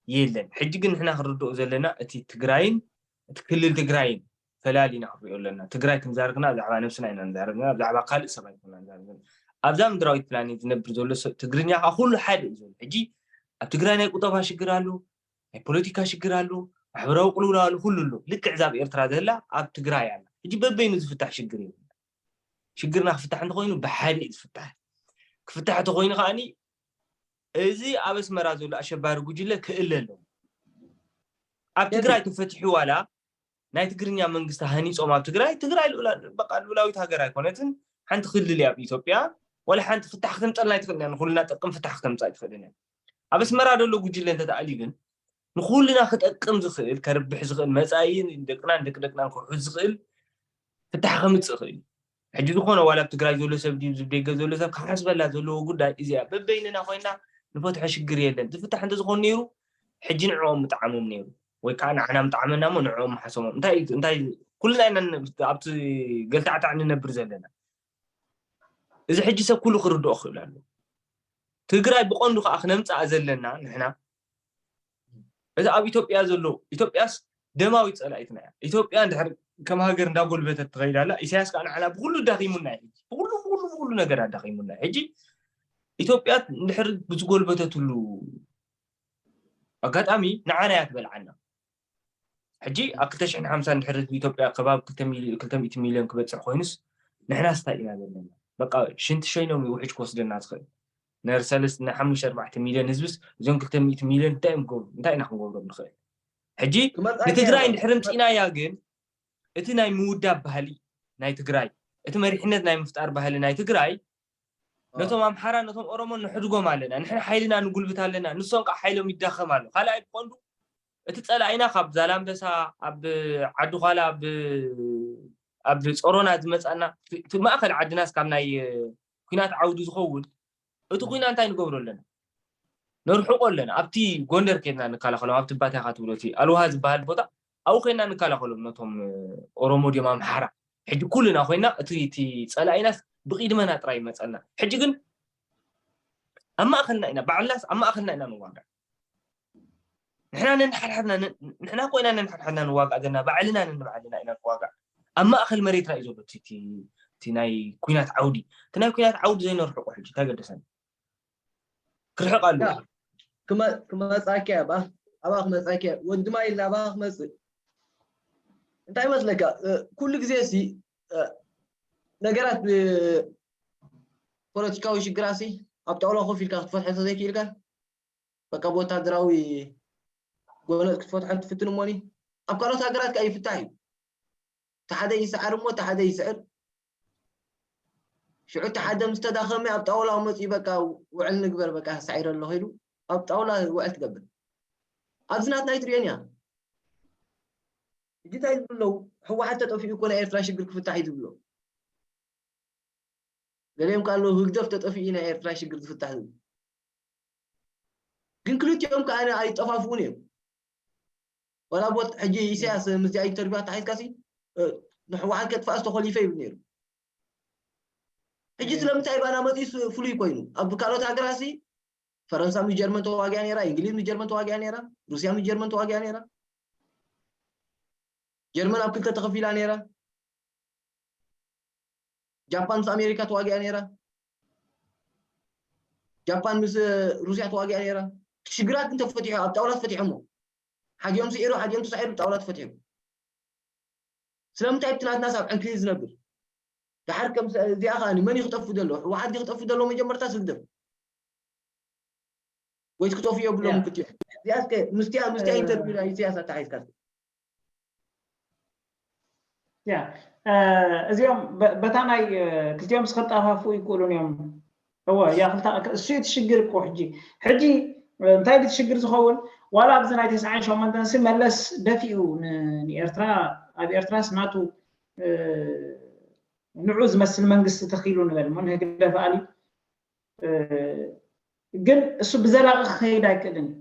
የለን ሕጂ ግን ንሕና ክንርድኦ ዘለና እቲ ትግራይን እቲ ክልል ትግራይን ፈላሊና ክንሪኦ ኣለና ትግራይ ክንዛርግና ብዛዕባ ነብስና ኢና ንዛርግና ብዛዕባ ካልእ ሰብ ኣይኮና ንዛርግና ኣብዛ ምድራዊት ፕላኔት ዝነብር ዘሎ ሰብ ትግርኛ ከዓ ኩሉ ሓደ እዩ ዘሎ። ሕጂ ኣብ ትግራይ ናይ ቁጠባ ሽግር ኣሎ፣ ናይ ፖለቲካ ሽግር ኣሎ፣ ማሕበራዊ ቅልውላው ኣሎ፣ ኩሉ ኣሎ። ልክዕ እዛ ኣብ ኤርትራ ዘላ ኣብ ትግራይ ኣላ። ሕጂ በበይኑ ዝፍታሕ ሽግር እዩ። ሽግርና ክፍታሕ እንተኮይኑ ብሓደ እዩ ዝፍታሕ። ክፍታሕ እንተኮይኑ ከዓኒ እዚ ኣብ ኣስመራ ዘሎ ኣሸባሪ ጉጅለ ክእለ ኣለዎ። ኣብ ትግራይ ተፈቲሑ ዋላ ናይ ትግርኛ መንግስቲ ሃኒጾም ኣብ ትግራይ፣ ትግራይ ልኡላ-፣ በቃ ልኡላዊት ሃገር ኣይኮነትን። ሓንቲ ክልል እያ ኣብ ኢትዮጵያ። ወላ ሓንቲ ፍታሕ ክተምፀልና ኣይትኽእልን እያ። ንኩልና ጠቅም ፍታሕ ክተምፅእ ኣይትኽእልን እያ። ኣብ ኣስመራ ዘሎ ጉጅለ እንተተኣልዩ ግን ንኩልና ክጠቅም ዝኽእል፣ ከርብሕ ዝኽእል፣ መፃኢ ንደቅናን ደቂ ደቅናን ክውሕዝ ዝኽእል ፍታሕ ከምፅእ ይኽእል እዩ። ሕጂ ዝኾነ ዋላ ኣብ ትግራይ ዘሎ ሰብ ድዩ፣ ኣብ ደገ ዘሎ ሰብ ክሓስበላ ዘለዎ ጉዳይ እዚኣ። በበይንና ኮይና ንፈትሖ ሽግር የለን። ዝፍታሕ እንተዝኾን ነይሩ ሕጂ ንዕኦም ምጠዓሞም ነይሩ፣ ወይ ከዓ ንዓና ምጠዓመና እሞ ንዕኦም ምሓሰሞም። እንታይ እዩ፣ እንታይ እዩ? ኩልና ኢና ን-፣ ኣብቲ ገልታዕታዕ ንነብር ዘለና። እዚ ሕጂ ሰብ ኩሉ ክርድኦ ክኽእል ኣለዎ። ትግራይ ብቐንዱ ከዓ ክነምፅኣ ዘለና ንሕና፣ እዚ ኣብ ኢትዮጵያ ዘሎ፣ ኢትዮጵያስ ደማዊት ፀላኢትና እያ። ኢትዮጵያ እንድሕር ከም ሃገር እንዳጎልበተት ትኸይድ ኣላ፣ ኢሳያስ ከዓ ንዓና ብኩሉ ኣዳኺሙና እዩ። ብኩሉ፣ ብኩሉ፣ ብኩሉ ነገር ኣዳኺሙና እዩ። ሕጂ ኢትዮጵያ እንድሕር ብዝጎልበተትሉ ኣጋጣሚ ንዓና እያ ትበልዓና። ሕጂ ኣብ ክልተ ሽሕን ሓምሳን እንድሕር ህዝቢ ኢትዮጵያ ከባቢ ክልተ ሚሊ-፣ ክልተ ሚእቲ ሚልዮን ክበፅሕ ኮይኑስ ንሕናስ እንታይ ኢና ዘለና? በቃ ሽንቲ ሸይኖም እዩ ውሕጅ ክወስደና ዝኽእል። ነር ሰለስተ፣ ናይ ሓሙሽተ ኣርባዕተ ሚልዮን ህዝብስ እዞም ክልተ ሚእቲ ሚልዮን እንታይ እዮም ክገብሩ? እንታይ ኢና ክንገብሮም ንኽእል? ሕጂ ክመርጻ ንትግራይ እያ። እንድሕር ምፅኢናያ ግን እቲ ናይ ምውዳብ ባህሊ ናይ ትግራይ፣ እቲ መሪሕነት ናይ ምፍጣር ባህሊ ናይ ትግራይ ነቶም ኣምሓራ ነቶም ኦሮሞ ንሕድጎም ኣለና፣ ንሕና ሓይልና ንጉልብት ኣለና፣ ንሶም ከዓ ሓይሎም ይዳኸም ኣሎ። ካልኣይ ብቐንዱ እቲ ፀላኢና ካብ ዛላምበሳ ኣብ ዓዲ ኳላ ኣብ ኣብ ጾሮና ዝመፃና እቲ ማእኸል ዓድናስ ካብ ናይ ኩናት ዓውዲ ዝኸውን እቲ ኩና እንታይ ንገብሮ ኣለና? ነርሕቆ ኣለና። ኣብቲ ጎንደር ከድና ንከላኸሎም፣ ኣብቲ ባታኻ ትብሎ እቲ ኣልውሃ ዝበሃል ቦታ ኣብኡ ከድና ንከላኸሎም ነቶም ኦሮሞ ድዮም ኣምሓራ። ሕጂ ኩልና ኮይና እቲ እቲ ፀላኢናስ ብቂድመና ጥራይ ይመፀና። ሕጂ ግን ኣብ ማእኸልና ኢና፣ ባዕልናስ ኣብ ማእኸልና ኢና ንዋጋእ። ንሕና ነንሓድሓድና ን-፣ ንሕና ኮይና ነንሓድሓድና ንዋጋእ ዘለና፣ ባዕልና ነንባዕልና ኢና ንዋጋእ። ኣብ ማእኸል መሬትና እዩ ዘሎ እቲ፣ እቲ፣ እቲ ናይ ኩናት ዓውዲ። እቲ ናይ ኩናት ዓውዲ ዘይነርሕቆ ሕጂ እንታይ ገደሰና? ክርሕቕ ኣለዎ። ያ፣ ክመ-፣ ክመጻኪ እያ፣ ኣባ-፣ ኣባ ክመጻኪ እያ። ወዲ ማይ ኢልና ኣባ ክመጽእ። እንታይ ይመስለካ? እ፣ ኩሉ ግዜ ሲ፣ እ፣ ነገራት ብ-፣ ፖለቲካዊ ሽግራት ሲ ኣብ ጣውላ ኮፍ ኢልካ ክትፈትሖ እንተዘይክኢልካ፣ በቃ ብወታደራዊ ጎነጽ ክትፈትሖ ትፍትን እሞኒ፣ ኣብ ካልኦት ሃገራት ከኣ ይፍታሕ እዩ። እቲ ሓደ ይስዓር እሞ እቲ ሓደ ይስዕር። ሽዑ እቲ ሓደ ምስ ተዳኸመ ኣብ ጣውላ መጺኡ በቃ ውዕል ንግበር፣ በቃ ሳዒረ ኣለኹ ኢሉ ኣብ ጣውላ ውዕል ትገብር። ኣብዚ ናትና ኣይትርእዮን እያ። ሕጂ እንታይ ዝብሉ ኣለዉ? ህወሓት ተጠፊኡ እኮ ናይ ኤርትራ ሽግር ክፍታሕ እዩ ዝብሉ። ገሊኦም ከኣ ኣለዉ ህግደፍ ተጠፊኡ ናይ ኤርትራ ሽግር ዝፍታሕ ዝብሉ። ግን ክልቲኦም ከኣ ኣይጠፋፍኡን እዮም። ዋላ ቦት ሕጂ ኢሳያስ ምስዚኣ ኢንተርቪው ኣተሓሒዝካሲ፣ እ፣ ንህወሓት ከጥፍኣ ዝተኾሊፈ ይብል ነይሩ። ሕጂ ስለምንታይ ባና መጺኡስ ፍሉይ ኮይኑ? ኣብ ካልኦት ሃገራትሲ ፈረንሳ ምስ ጀርመን ተዋጊኣ ነይራ፣ እንግሊዝ ምስ ጀርመን ተዋጊኣ ነይራ፣ ሩስያ ምስ ጀርመን ተዋጊኣ ነይራ። ጀርመን ኣብ ክልተ ተኸፊላ ነይራ። ጃፓን ምስ ኣሜሪካ ተዋጊኣ ነይራ። ጃፓን ምስ ሩስያ ተዋጊኣ ነይራ። ሽግራት እንተፈቲሑ ኣብ ጣውላ ተፈቲሖሞ። ሓዲኦም ስዒሩ፣ ሓዲኦም ተሳዒሩ ጣውላ ተፈቲሑ። ስለምንታይ እቲ ናትናስ ኣብ ዕንክሊል ዝነብር? ደሓር ከም ሰ-፣ እዚኣ ከኣ መን እዩ ክጠፍእ ዘሎ? ህወሓት ድዩ ክጠፍእ ዘሎ መጀመርታ ስግደፍ? ወይ ክትጠፍኡ የብሎም ያ። ክትዮ። እዚኣ እስከ ምስቲያ፣ ምስቲያ እ፣ ኢንተርቪው ናይ ኢሳያስ ኣተሓሒዝካ እስከ። ያ፣ እ፣ እዚኦም በ-፣ በታ ናይ፣ እ፣ ክልቲኦም ምስ ክጣፋፍኡ ይክእሉን እዮም። እወ፣ ያ ክልተ፣ እሱ እዩ እቲ ሽግር እኮ ሕጂ። ሕጂ፣ እ፣ እንታይ ድዩ እቲ ሽግር ዝኸውን? ዋላ ኣብዚ ናይ ተስዓን ሸሞንተን ሲ መለስ ደፊኡ ን-፣ ንኤርትራ፣ ኣብ ኤርትራስ ናቱ፣ እ፣ ንዑ ዝመስል መንግስቲ ተኺሉ ንበል እሞ ንህግደፍ ኣልዩ፣ እ፣ ግን እሱ ብዘላቒ ክኸይድ ኣይክእልን እዩ።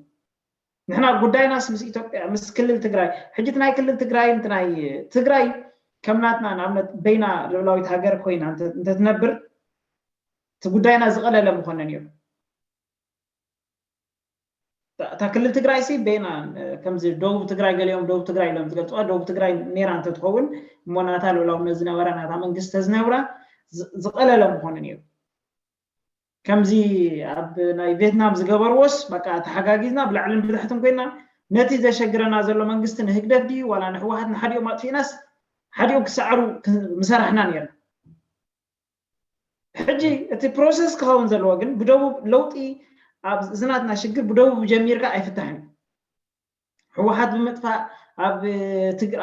ንሕና ጉዳይናስ ምስ ኢትዮጵያ፣ ምስ ክልል ትግራይ፣ ሕጂ እቲ ናይ ክልል ትግራይ፣ እቲ ናይ ትግራይ ከም ናትና ንኣብነት በይና ልዑላዊት ሃገር ኮይና እንተ-፣ እንተትነብር እቲ ጉዳይና ዝቐለለ ምኾነ ነይሩ። እታ፣ እታ ክልል ትግራይ ሲ በይና፣ እ፣ ከምዚ ደቡብ ትግራይ ገሊኦም ደቡብ ትግራይ ኢሎም ዝገልፅዋ ደቡብ ትግራይ ነይራ እንተትኸውን እሞ ናታ ልዑላውነት ዝነበራ ናታ መንግስቲ ተዝነብራ ዝ-፣ ዝቐለለ ምኾነ ነይሩ። ከምዚ ኣብ ናይ ቬትናም ዝገበርዎስ በቃ ተሓጋጊዝና ብላዕልን ብታሕትን ኮይና ነቲ ዘሸግረና ዘሎ መንግስቲ ንህግደፍ ድዩ ዋላ ንሕወሓት ንሓዲኦም ኣጥፊእናስ ሓዲኦም ክሰዓሩ ምሰራሕና ነርና። ሕጂ እቲ ፕሮሰስ ክኸውን ዘለዎ ግን ብደቡብ ለውጢ ኣብዚ ናትና ሽግር ብደቡብ ጀሚርካ ኣይፍታሕን። ህወሓት ብምጥፋእ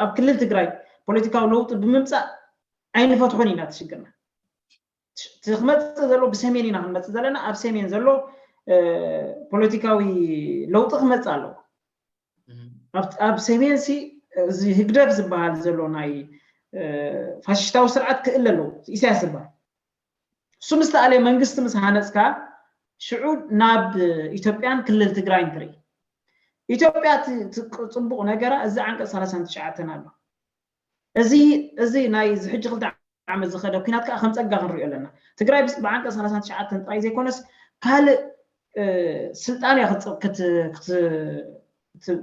ኣብ ክልል ትግራይ ፖለቲካዊ ለውጢ ብምምፃእ ኣይንፈትሖን ኢና እቲ ሽግርና። እቲ ክመፅእ ዘሎ ብሰሜን ኢና ክንመፅእ ዘለና። ኣብ ሰሜን ዘሎ ፖለቲካዊ ለውጢ ክመፅእ ኣለዎ። ኣብ ሰሜን ሲ እዚ ህግደፍ ዝበሃል ዘሎ ናይ ፋሽስታዊ ስርዓት ክእለ ኣለዎ። ኢሳያስ ዝበሃል እሱ ምስ ተኣለየ መንግስቲ ምስ ሃነፅካ ሽዑ ናብ ኢትዮጵያን ክልል ትግራይን ትርኢ። ኢትዮጵያ እቲ ጽቡቕ ነገራ እዚ ዓንቀፅ ሰላሳን ትሽዓተን ኣሎ። እዚ እዚ ናይ እዚ ሕጂ ክልተ ዓመት ዝኸደ ኩናት ከዓ ከም ፀጋ ክንሪኦ ኣለና። ትግራይ ብዓንቀፅ ሰላሳን ትሽዓተን ጥራይ ዘይኮነስ ካልእ ስልጣን እያ ክትፅቕ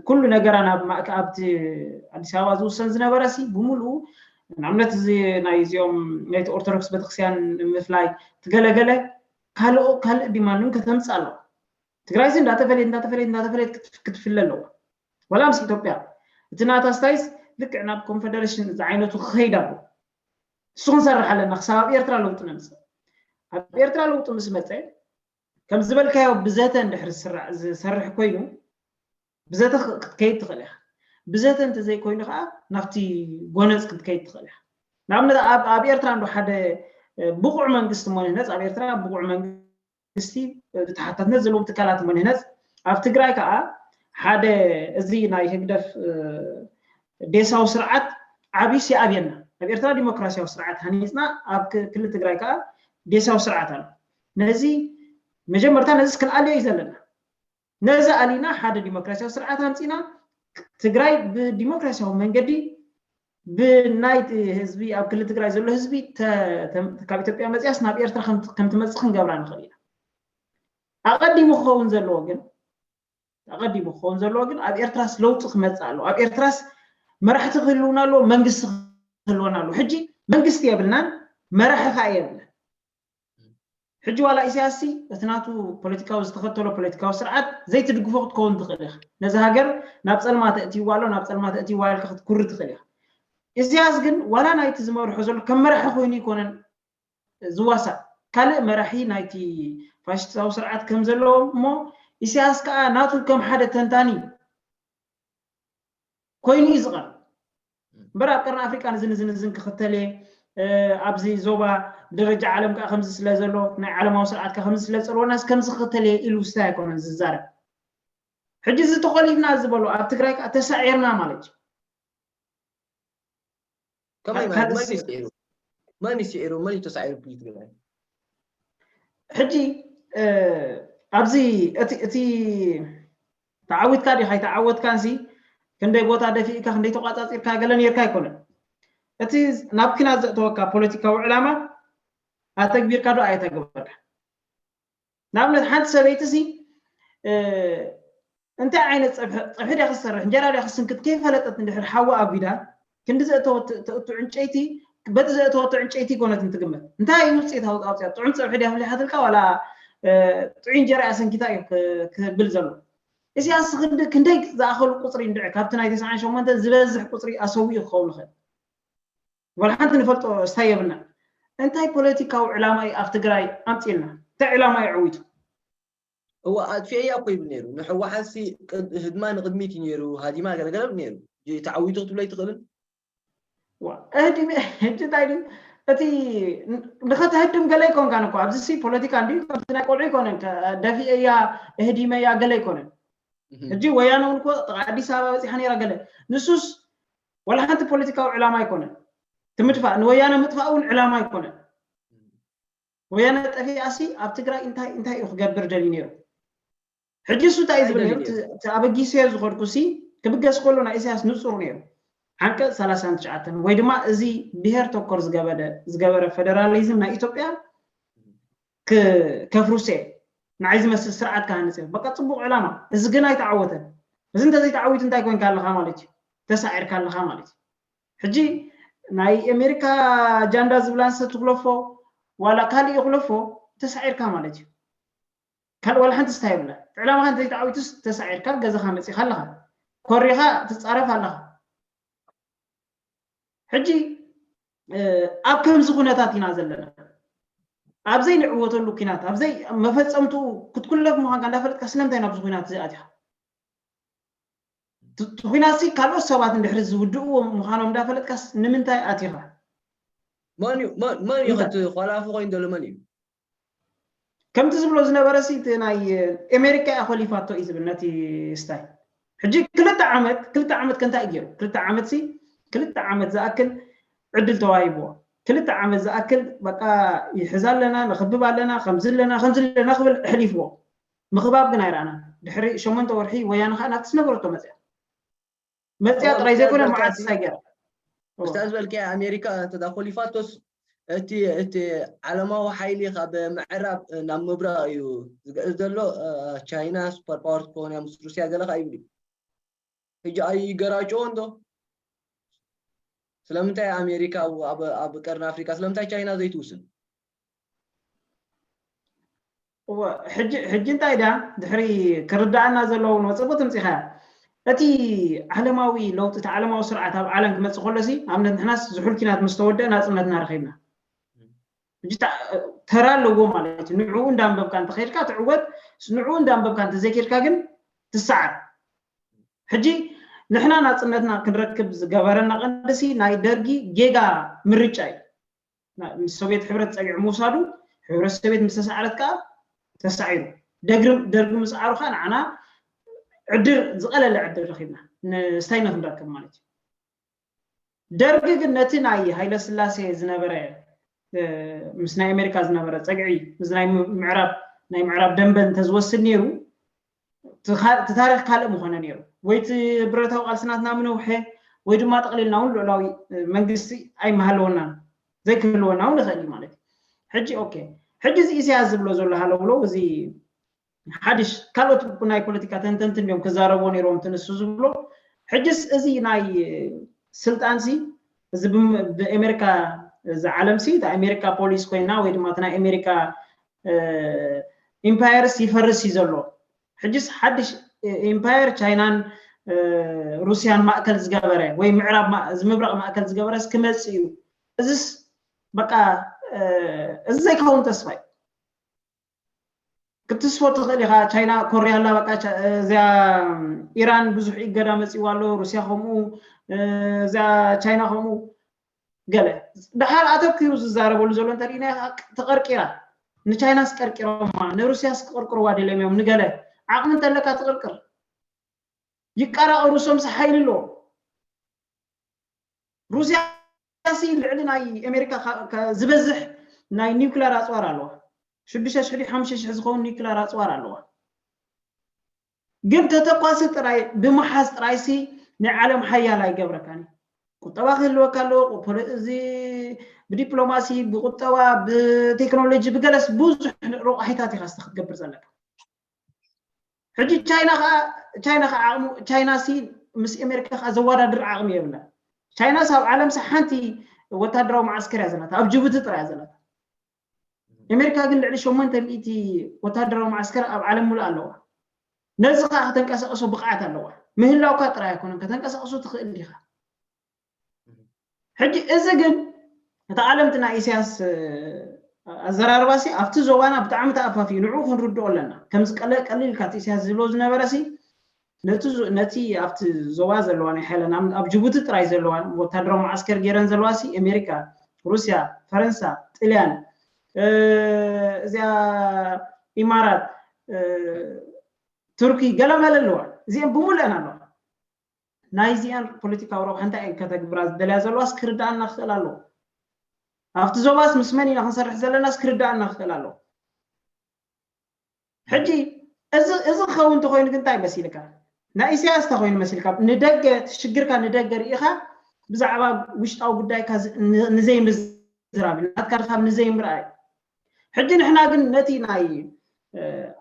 ኩሉ ነገራ ናብ ማእከ ኣብቲ ኣዲስ ኣበባ ዝውሰን ዝነበረ ሲ ብምሉኡ ንኣብነት እዚ ናይ እዚኦም ናይቲ ኦርቶዶክስ ቤተክርስትያን ንምፍላይ ትገለገለ ካልኦ ካልእ ዲማንድን ከተምፅእ ኣለዋ። ትግራይ ሲ እንዳተፈለየት እንዳተፈለየት እንዳተፈለየት ክትፍለ ኣለዋ። ዋላ ምስ ኢትዮጵያ እቲ ናታ ስታይስ ልክዕ ናብ ኮንፈደሬሽን ዝዓይነቱ ክኸይድ ኣለዎ። እሱ ክንሰርሕ ኣለና ክሳብ ኣብ ኤርትራ ለውጢ ነምፅእ። ኣብ ኤርትራ ለውጢ ምስ መፀ ከም ዝበልካዮ ብዘተ እንድሕር ዝሰርሕ ኮይኑ ብዘተ ክትከይድ ትኽእል ኢኻ። ብዘተ እንተዘይኮይኑ ከዓ ናብቲ ጎነፅ ክትከይድ ትኽእል ኢኻ። ንኣብነት ኣብ ኤርትራ እንዶ ሓደ ብቑዕ መንግስቲ እሞ ንህነፅ ኣብ ኤርትራ ብቑዕ መንግስቲ ተሓታትነት ዘለዎም ትካላት እሞ ንህነፅ ኣብ ትግራይ ከዓ ሓደ እዚ ናይ ህግደፍ ዴሳዊ ስርዓት ዓብዩስ ይኣብየና። ኣብ ኤርትራ ዲሞክራሲያዊ ስርዓት ሃኒፅና ኣብ ክልል ትግራይ ከዓ ዴሳዊ ስርዓት ኣሎ። ነዚ መጀመርታ ነዚ ክንኣልዮ እዩ ዘለና። ነዚ ኣሊና ሓደ ዲሞክራሲያዊ ስርዓት ኣምፂና ትግራይ ብዲሞክራሲያዊ መንገዲ ብናይ ህዝቢ ኣብ ክልል ትግራይ ዘሎ ህዝቢ ካብ ኢትዮጵያ መፅያስ ናብ ኤርትራ ከም ትመፅእ ክንገብራ ንኽእል ኢና። ኣቐዲሙ ክኸውን ዘለዎ ግን ኣቐዲሙ ክኸውን ዘለዎ ግን ኣብ ኤርትራስ ለውጢ ክመፅእ ኣለዎ። ኣብ ኤርትራስ መራሕቲ ክህልውና ኣለዎ፣ መንግስቲ ክህልወና ኣለዎ። ሕጂ መንግስቲ የብልናን፣ መራሒ ከዓ የብልናን። ሕጂ ዋላ ኢሳያስ ሲ እቲ ናቱ ፖለቲካዊ ዝተኸተሎ ፖለቲካዊ ስርዓት ዘይትድግፎ ክትከውን ትኽእል ኢኻ። ነዚ ሃገር ናብ ፀልማት እትይዋ ኣሎ ናብ ፀልማት እትይዋ ኢልካ ክትኩሪ ትኽእል ኢኻ። ኢሳያስ ግን ዋላ ናይቲ ዝመርሖ ዘሎ ከም መራሒ ኮይኑ ይኮነን ዝዋሳእ ካልእ መራሒ ናይቲ ፋሽስታዊ ስርዓት ከም ዘለዎ እሞ ኢሳያስ ከዓ ናቱ ከም ሓደ ተንታኒ ኮይኑ እዩ ዝቐርብ። እምበር ኣብ ቀርኒ ኣፍሪቃ ንዝን ዝን ዝን ክኽተል እየ ኣብዚ ዞባ ደረጃ ዓለም ከዓ ከምዚ ስለ ዘሎ ናይ ዓለማዊ ስርዓት ከዓ ከምዚ ስለ ዝፀልወናስ ከምዚ ክኽተል እየ ኢሉ ስታይ ኣይኮነን ዝዛረብ። ሕጂ እዚ ተኾሊፍና ዝበሎ ኣብ ትግራይ ከዓ ተሳዒርና ማለት እዩ። ከመይ ማለት መን እዩ ስዒሩ? መን እዩ ስዒሩ? መን እዩ ተሳዒሩ ክብል ትግራይ? ሕጂ ኣብዚ እቲ ተዓዊትካ ዲኻ ኣይተዓወትካን ሲ ክንደይ ቦታ ደፊእካ ክንደይ ተቋፃፂርካ ገለ ነርካ ኣይኮነን። እቲ ናብ ኪናት ዘእተወካ ፖለቲካዊ ዕላማ ኣተግቢርካ ዶ ኣየተግበርካ? ንኣብነት ሓንቲ ሰበይቲ ሲ እንታይ ዓይነት ፀብሒ ድያ ክሰርሕ እንጀራ ድያ ክስንክት ከይፈለጠት እንድሕር ሓዊ ኣጒዳ ክንዲ ዘእተወት ተእቱ ዕንጨይቲ በቲ ዘእተወቶ ዕንጨይቲ ይኮነት እንትግመት እንታይ እዩ ውፅኢት ኣውፅያ ጥዑም ፀብሒ ድያ ፍሊሓትልካ ዋላ ጥዑይ እንጀራ እያ ሰንኪታ እዩ ክብል ዘሎ። እስያስ ክንዲ ክንደይ ዝኣኸሉ ቁፅሪ እንድዒ ካብቲ ናይ ተስዓን ሸሞንተን ዝበዝሕ ቁፅሪ ኣሰዊኡ ክኸውን ይኽእል። ዋላ ሓንቲ ንፈልጦ ስታይ የብልና። እንታይ ፖለቲካዊ ዕላማ እዩ ኣብ ትግራይ ኣምፂልና? እንታይ ዕላማ እዩ ዕዊቱ? እዋ ኣጥፊአያ እኮ ይብል ነይሩ። ንሕወሓት ሲ ህድማ ንቅድሚት እዩ ነይሩ፣ ሃዲማ ገለገለ ነይሩ። ተዓዊቱ ክትብሎ ኣይትኽእልን። ሕጂ እንታይ ድዩ እቲ ንኸተህድም ገለ ኣይኮንካን እኮ ኣብዚ ሲ ፖለቲካ እንዲ ከምቲ ናይ ቆልዑ ኣይኮነን። ደፊአያ እህዲመያ ገለ ኣይኮነን። ሕጂ ወያነ እውን እኮ ኣዲስ ኣበባ በፂሓ ነይራ ገለ ንሱስ ዋላ ሓንቲ ፖለቲካዊ ዕላማ ኣይኮነን። ትምድፋእ ንወያነ ምጥፋእ እውን ዕላማ ኣይኮነን። ወያነ ጠፊኣሲ ኣብ ትግራይ እንታይ እንታይ እዩ ክገብር ደልዩ ነይሩ? ሕጂ እሱ እንታይ እዩ ዝብል ነይሩ? እቲ ኣበጊሰዮ ዝኸድኩ ሲ ክብገስ ከሎ ናይ ኢሳያስ ንፁር ነይሩ። ዓንቀፅ ሰላሳን ትሽዓተን ወይ ድማ እዚ ብሄር ተኮር ዝገበደ ዝገበረ ፌደራሊዝም ናይ ኢትዮጵያ ከፍርሶ እየ። ንዓይ ዝመስል ስርዓት ክሃንፅ እየ። በቃ ፅቡቕ ዕላማ። እዚ ግን ኣይተዓወተን። እዚ እንተዘይተዓዊቱ እንታይ ኮንካ ኣለኻ ማለት እዩ? ተሳዒርካ ኣለኻ ማለት እዩ። ሕጂ ናይ ኣሜሪካ ጃንዳ ዝብላ ንሰ ትክለፎ ዋላ ካሊእ ይክለፎ ተሳዒርካ ማለት እዩ። ካልእ ዋላ ሓንቲ ስታይ የብላ። ዕላማኻ እንተይተዓዊቱስ ተሳዒርካ ገዛኻ መጺኻ ኣለኻ፣ ኮሪኻ ትጻረፍ ኣለኻ። ሕጂ ኣብ ከምዚ ኩነታት ኢና ዘለና። ኣብዘይ ንዕወተሉ ኩናት ኣብዘይ መፈጸምትኡ ክትኩለፍ ምዃንካ እንዳፈለጥካ ስለምንታይ ናብዚ ኩናት እዚ ኣትኻ? እቲ ኩናትሲ ካልኦት ሰባት እንድሕሪ ዝውድእዎ ምዃኖም እንዳፈለጥካስ ንምንታይ ኣቲኻ? መን እዩ መን እዩ እቲ ኾላፉ ኮይኑ ዘሎ መን እዩ? ከምቲ ዝብሎ ዝነበረ ሲ እቲ ናይ ኣሜሪካ እያ ኮሊፋቶ እዩ ዝብል ነቲ ስታይ። ሕጂ ክልተ ዓመት ክልተ ዓመት ከንታይ ገይሩ ክልተ ዓመት ሲ ክልተ ዓመት ዝኣክል ዕድል ተዋሂብዎ። ክልተ ዓመት ዝኣክል በቃ ይሕዝ ኣለና፣ ንኽብብ ኣለና፣ ከምዚ ኣለና፣ ከምዚ ኣለና ክብል ኣሕሊፍዎ። ምኽባብ ግን ኣይረኣናን። ድሕሪ ሸሞንተ ወርሒ ወያነ ከዓ ናብቲ ዝነበረቶ መፅያ መፅያ ጥራይ ዘይኮነ መዓት ሳይገር ስታ ዝበልከ ኣሜሪካ እንተ ኮሊፋቶስ እቲ እቲ ዓለማዊ ሓይሊ ካብ ምዕራብ ናብ ምብራቕ እዩ ዝግዕዝ ዘሎ። ቻይና ሱፐር ፓወር ትኸውን እያ ምስ ሩስያ ገለ ከዓ ይብል እዩ። ሕጂ ኣይገራጭዎ እንዶ ስለምንታይ ኣሜሪካ ኣብ ቀርኒ ኣፍሪካ ስለምንታይ ቻይና ዘይትውስን? ሕጂ እንታይ ዳ ድሕሪ ክርዳእና ዘለዎም ጽቡቅ ትምፂኻ እቲ ዓለማዊ ለውጢ እቲ ዓለማዊ ስርዓት ኣብ ዓለም ክመፅእ ከሎ ሲ ኣብነት ንሕናስ ዝሑል ኪናት ምስ ተወደአ ናፅነትና ረኺብና። ሕጂ ተራ ኣለዎ ማለት እዩ። ንዕኡ እንዳንበብካ እንተኸይድካ ትዕወት፣ ንዕኡ እንዳንበብካ እንተዘይከይድካ ግን ትሰዓር። ሕጂ ንሕና ናፅነትና ክንረክብ ዝገበረና ቀንድሲ ናይ ደርጊ ጌጋ ምርጫ እዩ። ምስ ሶቪየት ሕብረት ፀጊዑ ምውሳዱ፣ ሕብረት ሶቪየት ምስ ተሰዓረት ከዓ ተሳዒሩ። ደርጊ ምስዓሩ ከዓ ንዓና ዕድር ዝቐለለ ዕድር ረኪብና ንስታይና ክንረክብ ማለት እዩ። ደርጊ ግን ነቲ ናይ ሃይለ ስላሴ ዝነበረ ምስ ናይ ኣሜሪካ ዝነበረ ፀግዒ ምስ ናይ ምዕራብ ናይ ምዕራብ ደንበ እንተዝወስድ ነይሩ እቲ ታሪክ ካልእ ምኾነ ነይሩ። ወይ እቲ ብረታዊ ቃልሲ ናትና ምነውሐ ወይ ድማ ጠቕሊልና እውን ልዑላዊ መንግስቲ ኣይምሃለወናን ዘይክህልወና እውን ይኽእል እዩ ማለት እዩ። ሕጂ ኦኬ ሕጂ እዚ ኢሳያስ ዝብሎ ዘሎ ሃለውለው እዚ ሓድሽ ካልኦት ናይ ፖለቲካ ተንተንቲ እንዲዮም ክዛረብዎ ነይሮም እቲ ንሱ ዝብሎ። ሕጅስ እዚ ናይ ስልጣንሲ እዚ ብኣሜሪካ እዚ ዓለምሲ እቲ ኣሜሪካ ፖሊስ ኮይና ወይ ድማ እቲ ናይ ኣሜሪካ ኢምፓየርስ ይፈርስ እዩ ዘሎ። ሕጅስ ሓድሽ ኢምፓየር ቻይናን ሩስያን ማእከል ዝገበረ ወይ ምዕራብ እዚ ምብራቕ ማእከል ዝገበረስ ክመፅእ እዩ። እዚስ በቃ እዚ ዘይከውን ተስፋ እዩ። ክትስፎ ትኽእል ኢኻ። ቻይና ኮርያ ኣላ በቃ እዚኣ ኢራን ብዙሕ እገዳ መፂዋ ኣሎ። ሩስያ ከምኡ እዚኣ ቻይና ከምኡ ገለ ድሓር ኣተኪሩ ዝዛረበሉ ዘሎ እንተሪእና ተቐርቂራ ንቻይናስ ቀርቂሮማ ንሩስያስ ክቕርቅርዋ ደልዮም እዮም። ንገለ ዓቕሚ እንተለካ ትቕርቅር ይቀራቐሩ። ሶምስ ሓይሊ ኣለዎም። ሩስያ ሲ ልዕሊ ናይ ኣሜሪካ ዝበዝሕ ናይ ኒውክለር ኣፅዋር ኣለዋ። ሽዱሽተ ሽሕ ሓሙሽተ ሽሕ ዝኸውን ኒውክለር ኣፅዋር ኣለዋ። ግን ተተኳሲ ጥራይ ብምሓዝ ጥራይ ሲ ናይ ዓለም ሓያል ኣይገብረካን እዩ። ቁጠባ ክህልወካ ኣለዎ። እዚ ብዲፕሎማሲ ብቁጠባ ብቴክኖሎጂ ብገለስ ብዙሕ ረቋሒታት ኢኻ ስተ ክትገብር ዘለካ። ሕጂ ቻይና ከዓ ቻይና ከዓ ዓቕሙ ቻይና ሲ ምስ ኣሜሪካ ከዓ ዘወዳድር ዓቕሚ የብላ። ቻይና ስ ኣብ ዓለም ሲ ሓንቲ ወታደራዊ መዓስከር እያ ዘላታ፣ ኣብ ጅቡቲ ጥራይ እያ ዘላታ። ኣሜሪካ ግን ልዕሊ ሸሞንተ ሚእቲ ወታደራዊ መዓስከር ኣብ ዓለም ሙሉእ ኣለዋ። ነዚ ከዓ ከተንቀሳቀሶ ብቕዓት ኣለዋ። ምህላውካ ጥራይ ኣይኮነን፣ ከተንቀሳቅሶ ትኽእል ኢኻ። ሕጂ እዚ ግን እቲ ዓለምቲ ናይ ኢሳያስ ኣዘራርባሲ ኣብቲ ዞባና ብጣዕሚ ተኣፋፊ ንዕኡ ክንርድኦ ኣለና። ከምዚ ቀለ ቀሊል ኢልካ እቲ ኢሳያስ ዝብሎ ዝነበረሲ ነቲ ኣብቲ ዞባ ዘለዋ ናይ ሓይለን ኣብ ጅቡቲ ጥራይ ዘለዋ ወታደራዊ መዓስከር ገይረን ዘለዋሲ ኣሜሪካ፣ ሩስያ፣ ፈረንሳ፣ ጥልያን፣ እዚኣ ኢማራት፣ ቱርኪ ገለመለ ኣለዋ። እዚአን ብሙሉአን ኣለዋ። ናይዚኣን ፖለቲካዊ ረብሓ እንታይ እየን ከተግብራ ዝደልያ ዘለዋስ ክርዳኣና ክኽእል ኣለዎ። ኣብቲ ዞባስ ምስ መን ኢና ክንሰርሕ ዘለናስ ክርዳኣና ክኽእል ኣለዎ። ሕጂ እዚ እዚ ክኸውን እንተኮይኑ ግን እንታይ መሲልካ? ናይ ኢሳያስ እንተኮይኑ መሲልካ ንደገ ሽግርካ ንደገ ርኢኻ ብዛዕባ ውሽጣዊ ጉዳይካ ንዘይምዝራብ ናትካ ድኻም ንዘይምርኣይ። ሕጂ ንሕና ግን ነቲ ናይ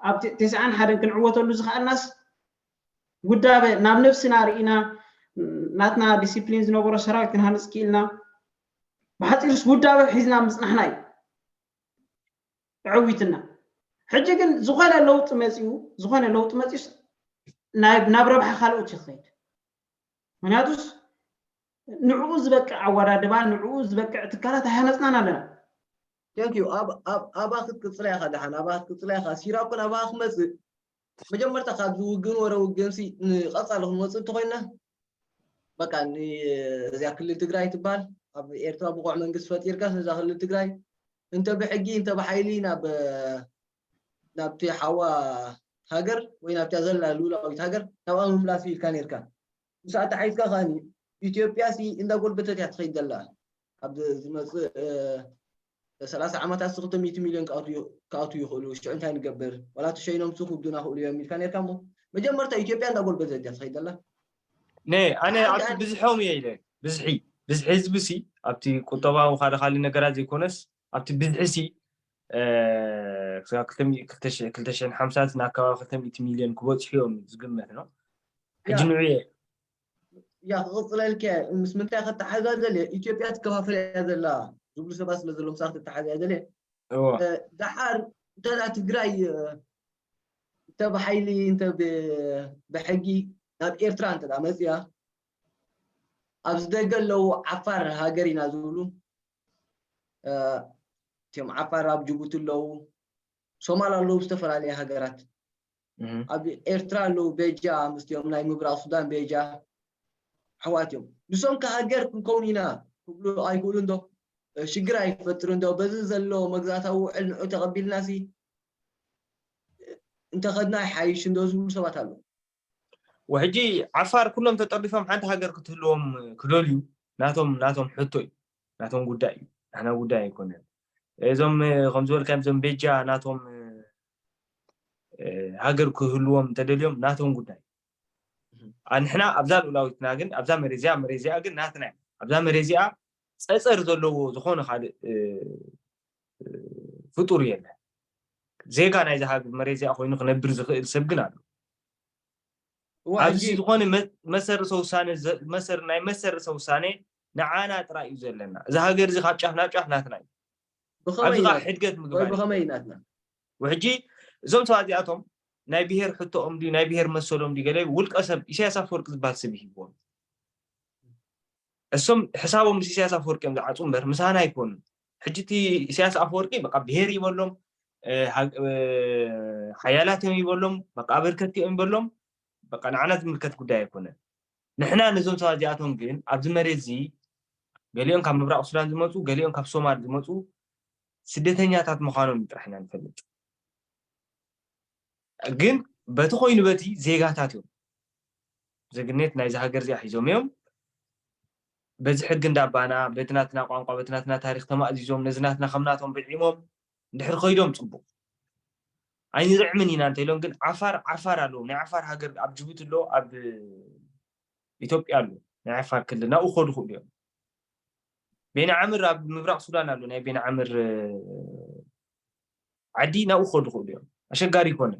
ኣብ ተስዓን ሓደን ክንዕወተሉ ዝኽኣልናስ ውዳበ ናብ ነብስና ርኢና ናትና ዲሲፕሊን ዝነበሮ ሰራዊት ክንሃንፅ ክኢልና ብሓፂሩስ ውዳበ ሒዝና ምፅናሕና እዩ። ዕዊትና ሕጂ ግን ዝኾነ ለውጢ መፂኡ፣ ዝኾነ ለውጢ መፂኡስ ናብ ረብሓ ካልኦት ይኸይድ። ምክንያቱስ ንዕኡ ዝበቅዕ ኣወዳድባ፣ ንዕኡ ዝበቅዕ ትካላት ኣይሃነፅናን ኣለና። ኣባ ክትቅፅላ ኢኻ፣ ደሓን ኣባ ክትቅፅላ ኢኻ። ሲራኩን ኣባ ክመፅእ መጀመርታ ካብዚ ውግን ወረ ውግንሲ ንቐፃሊ ክንወፅእ እንተኮይና፣ በቃ እዚኣ ክልል ትግራይ ትበሃል፣ ኣብ ኤርትራ ብቑዕ መንግስቲ ፈጢርካ ነዛ ክልል ትግራይ እንተ ብሕጊ እንተ ብሓይሊ ናብ ናብቲ ሓዋ ሃገር ወይ ናብታ ዘላ ልኡላዊት ሃገር ናብኣ ምምላስ ኢልካ ነርካ። ምስኣ ተሓይዝካ ከኣ ኢትዮጵያ ሲ እንዳጎልበተት እያ ትኸይድ ዘላ። ኣብ ዝመፅእ ሰላሳ ዓመታት ሲ ክልተ ሚእቲ ሚልዮን ክኣትዉ ይኽእሉ፣ ሽዑ እንታይ ንገብር፣ ዋላ ተሸይኖም ሲ ክብዱና ክእሉ እዮም ኢልካ ነርካ። እሞ መጀመርታ ኢትዮጵያ እንዳጎልበተት እያ ትኸይድ ዘላ። ነ ኣነ ኣብቲ ብዝሖም እየ ኢለ፣ ብዝሒ ብዝሒ ህዝቢ ሲ ኣብቲ ቁጠባዊ ካልእ ካልእ ነገራት ዘይኮነስ ኣብቲ ብዝሒ ሲ ክልተ ሽሕን ሓምሳን ኣካባቢ ክልተ ሚእቲ ሚልዮን ክበፅሑ እዮም ዝግመት ነው። ሕጂ ንዑ እየ ያ ክቕፅለልከ ምስ ምንታይ ከተሓዛዘል እየ? ኢትዮጵያ ትከፋፈል እያ ዘላ ዝብሉ ሰባት ስለ ዘለዉ ምሳኽ ትተሓዛዘል እየ። ደሓር እንተ ትግራይ እንተ ብሓይሊ እንተ ብሕጊ ናብ ኤርትራ እንተ መፅያ ኣብዚ ደገ ኣለዉ ዓፋር ሃገር ኢና ዝብሉ እቲኦም ዓፋር ኣብ ጅቡቲ ኣለዉ፣ ሶማል ኣለዉ፣ ዝተፈላለየ ሃገራት ኣብ ኤርትራ ኣለዉ ቤጃ ምስቲኦም ናይ ምብራቕ ሱዳን ቤጃ ኣሕዋት እዮም። ንሶም ከ ሃገር ክንከውን ኢና ክብሉ ኣይክእሉ እንዶ ሽግር ኣይፈጥር እንዶ በዚ ዘሎ መግዛእታዊ ውዕል ንዑ ተቐቢልና ሲ እንተኸድና ይሓይሽ እንዶ ዝብሉ ሰባት ኣለዉ። ወሕጂ ዓፋር ኩሎም ተጠርኒፎም ሓንቲ ሃገር ክትህልዎም ክደልዩ ናቶም ናቶም ሕቶ እዩ፣ ናቶም ጉዳይ እዩ፣ ናህና ጉዳይ ኣይኮነን። እዞም ከም ዝበልካዮም እዞም ቤጃ ናቶም ሃገር ክህልዎም እንተደልዮም ናቶም ጉዳይ። ኣንሕና ኣብዛ ልኡላዊትና ግን ኣብዛ መሬት እዚኣ መሬት እዚኣ ግን ናትና እያ። ኣብዛ መሬት እዚኣ ፀፀር ዘለዎ ዝኾነ ካልእ ፍጡር የለን። ዜጋ ናይዚ ሃገር መሬት እዚኣ ኮይኑ ክነብር ዝኽእል ሰብ ግን ኣሎ። ኣብዚ ዝኾነ መሰረተ ውሳነ መሰር ናይ መሰረተ ውሳነ ንዓና ጥራይ እዩ ዘለና። እዚ ሃገር እዚ ካብ ጫፍ ናብ ጫፍ ናትና እዩ። ኣብዚ ከዓ ሕድገት ምግባር ብኸመይ ናትና ውሕጂ እዞም ሰባት እዚኣቶም ናይ ብሄር ሕቶኦም ድዩ ናይ ብሄር መሰሎም ድዩ ገለ ውልቀ ሰብ ኢሳያስ ኣፈወርቂ ዝበሃል ሰብ ይሂብዎም። እሶም ሕሳቦም ምስ ኢሳያስ ኣፈወርቂ እዮም ዝዓፁ እምበር ምሳና ኣይኮኑን። ሕጂ እቲ ኢሳያስ ኣፈወርቂ በቃ ብሄር ይበሎም ሓያላት እዮም ይበሎም በቃ ኣበርከቲ እዮም ይበሎም በቃ ንዓና ዝምልከት ጉዳይ ኣይኮነን። ንሕና ነዞም ሰባት እዚኣቶም ግን ኣብዚ መሬት እዚ ገሊኦም ካብ ምብራቕ ሱዳን ዝመፁ ገሊኦም ካብ ሶማል ዝመፁ ስደተኛታት ምዃኖም ጥራሕ ኢና ንፈልጥ። ግን በቲ ኮይኑ በቲ ዜጋታት እዮም። ዜግነት ናይዚ ሃገር እዚኣ ሒዞም እዮም። በዚ ሕጊ እንዳባና በቲ ናትና ቋንቋ በቲ ናትና ታሪክ ተማእዚዞም ነዚ ናትና ከም ናቶም ርዒሞም እንድሕር ከይዶም ፅቡቅ። ኣይንርዕምን ኢና እንተኢሎም ግን ዓፋር ዓፋር ኣለዎም። ናይ ዓፋር ሃገር ኣብ ጅቡቲ ኣሎ፣ ኣብ ኢትዮጵያ ኣሎ። ናይ ዓፋር ክልል ናብኡ ክኸዱ ይኽእሉ እዮም። ቤንዓምር ኣብ ምብራቕ ሱዳን ኣሎ። ናይ ቤንዓምር ዓዲ ናብኡ ክኸዱ ይኽእሉ እዮም። ኣሸጋሪ ይኮነ።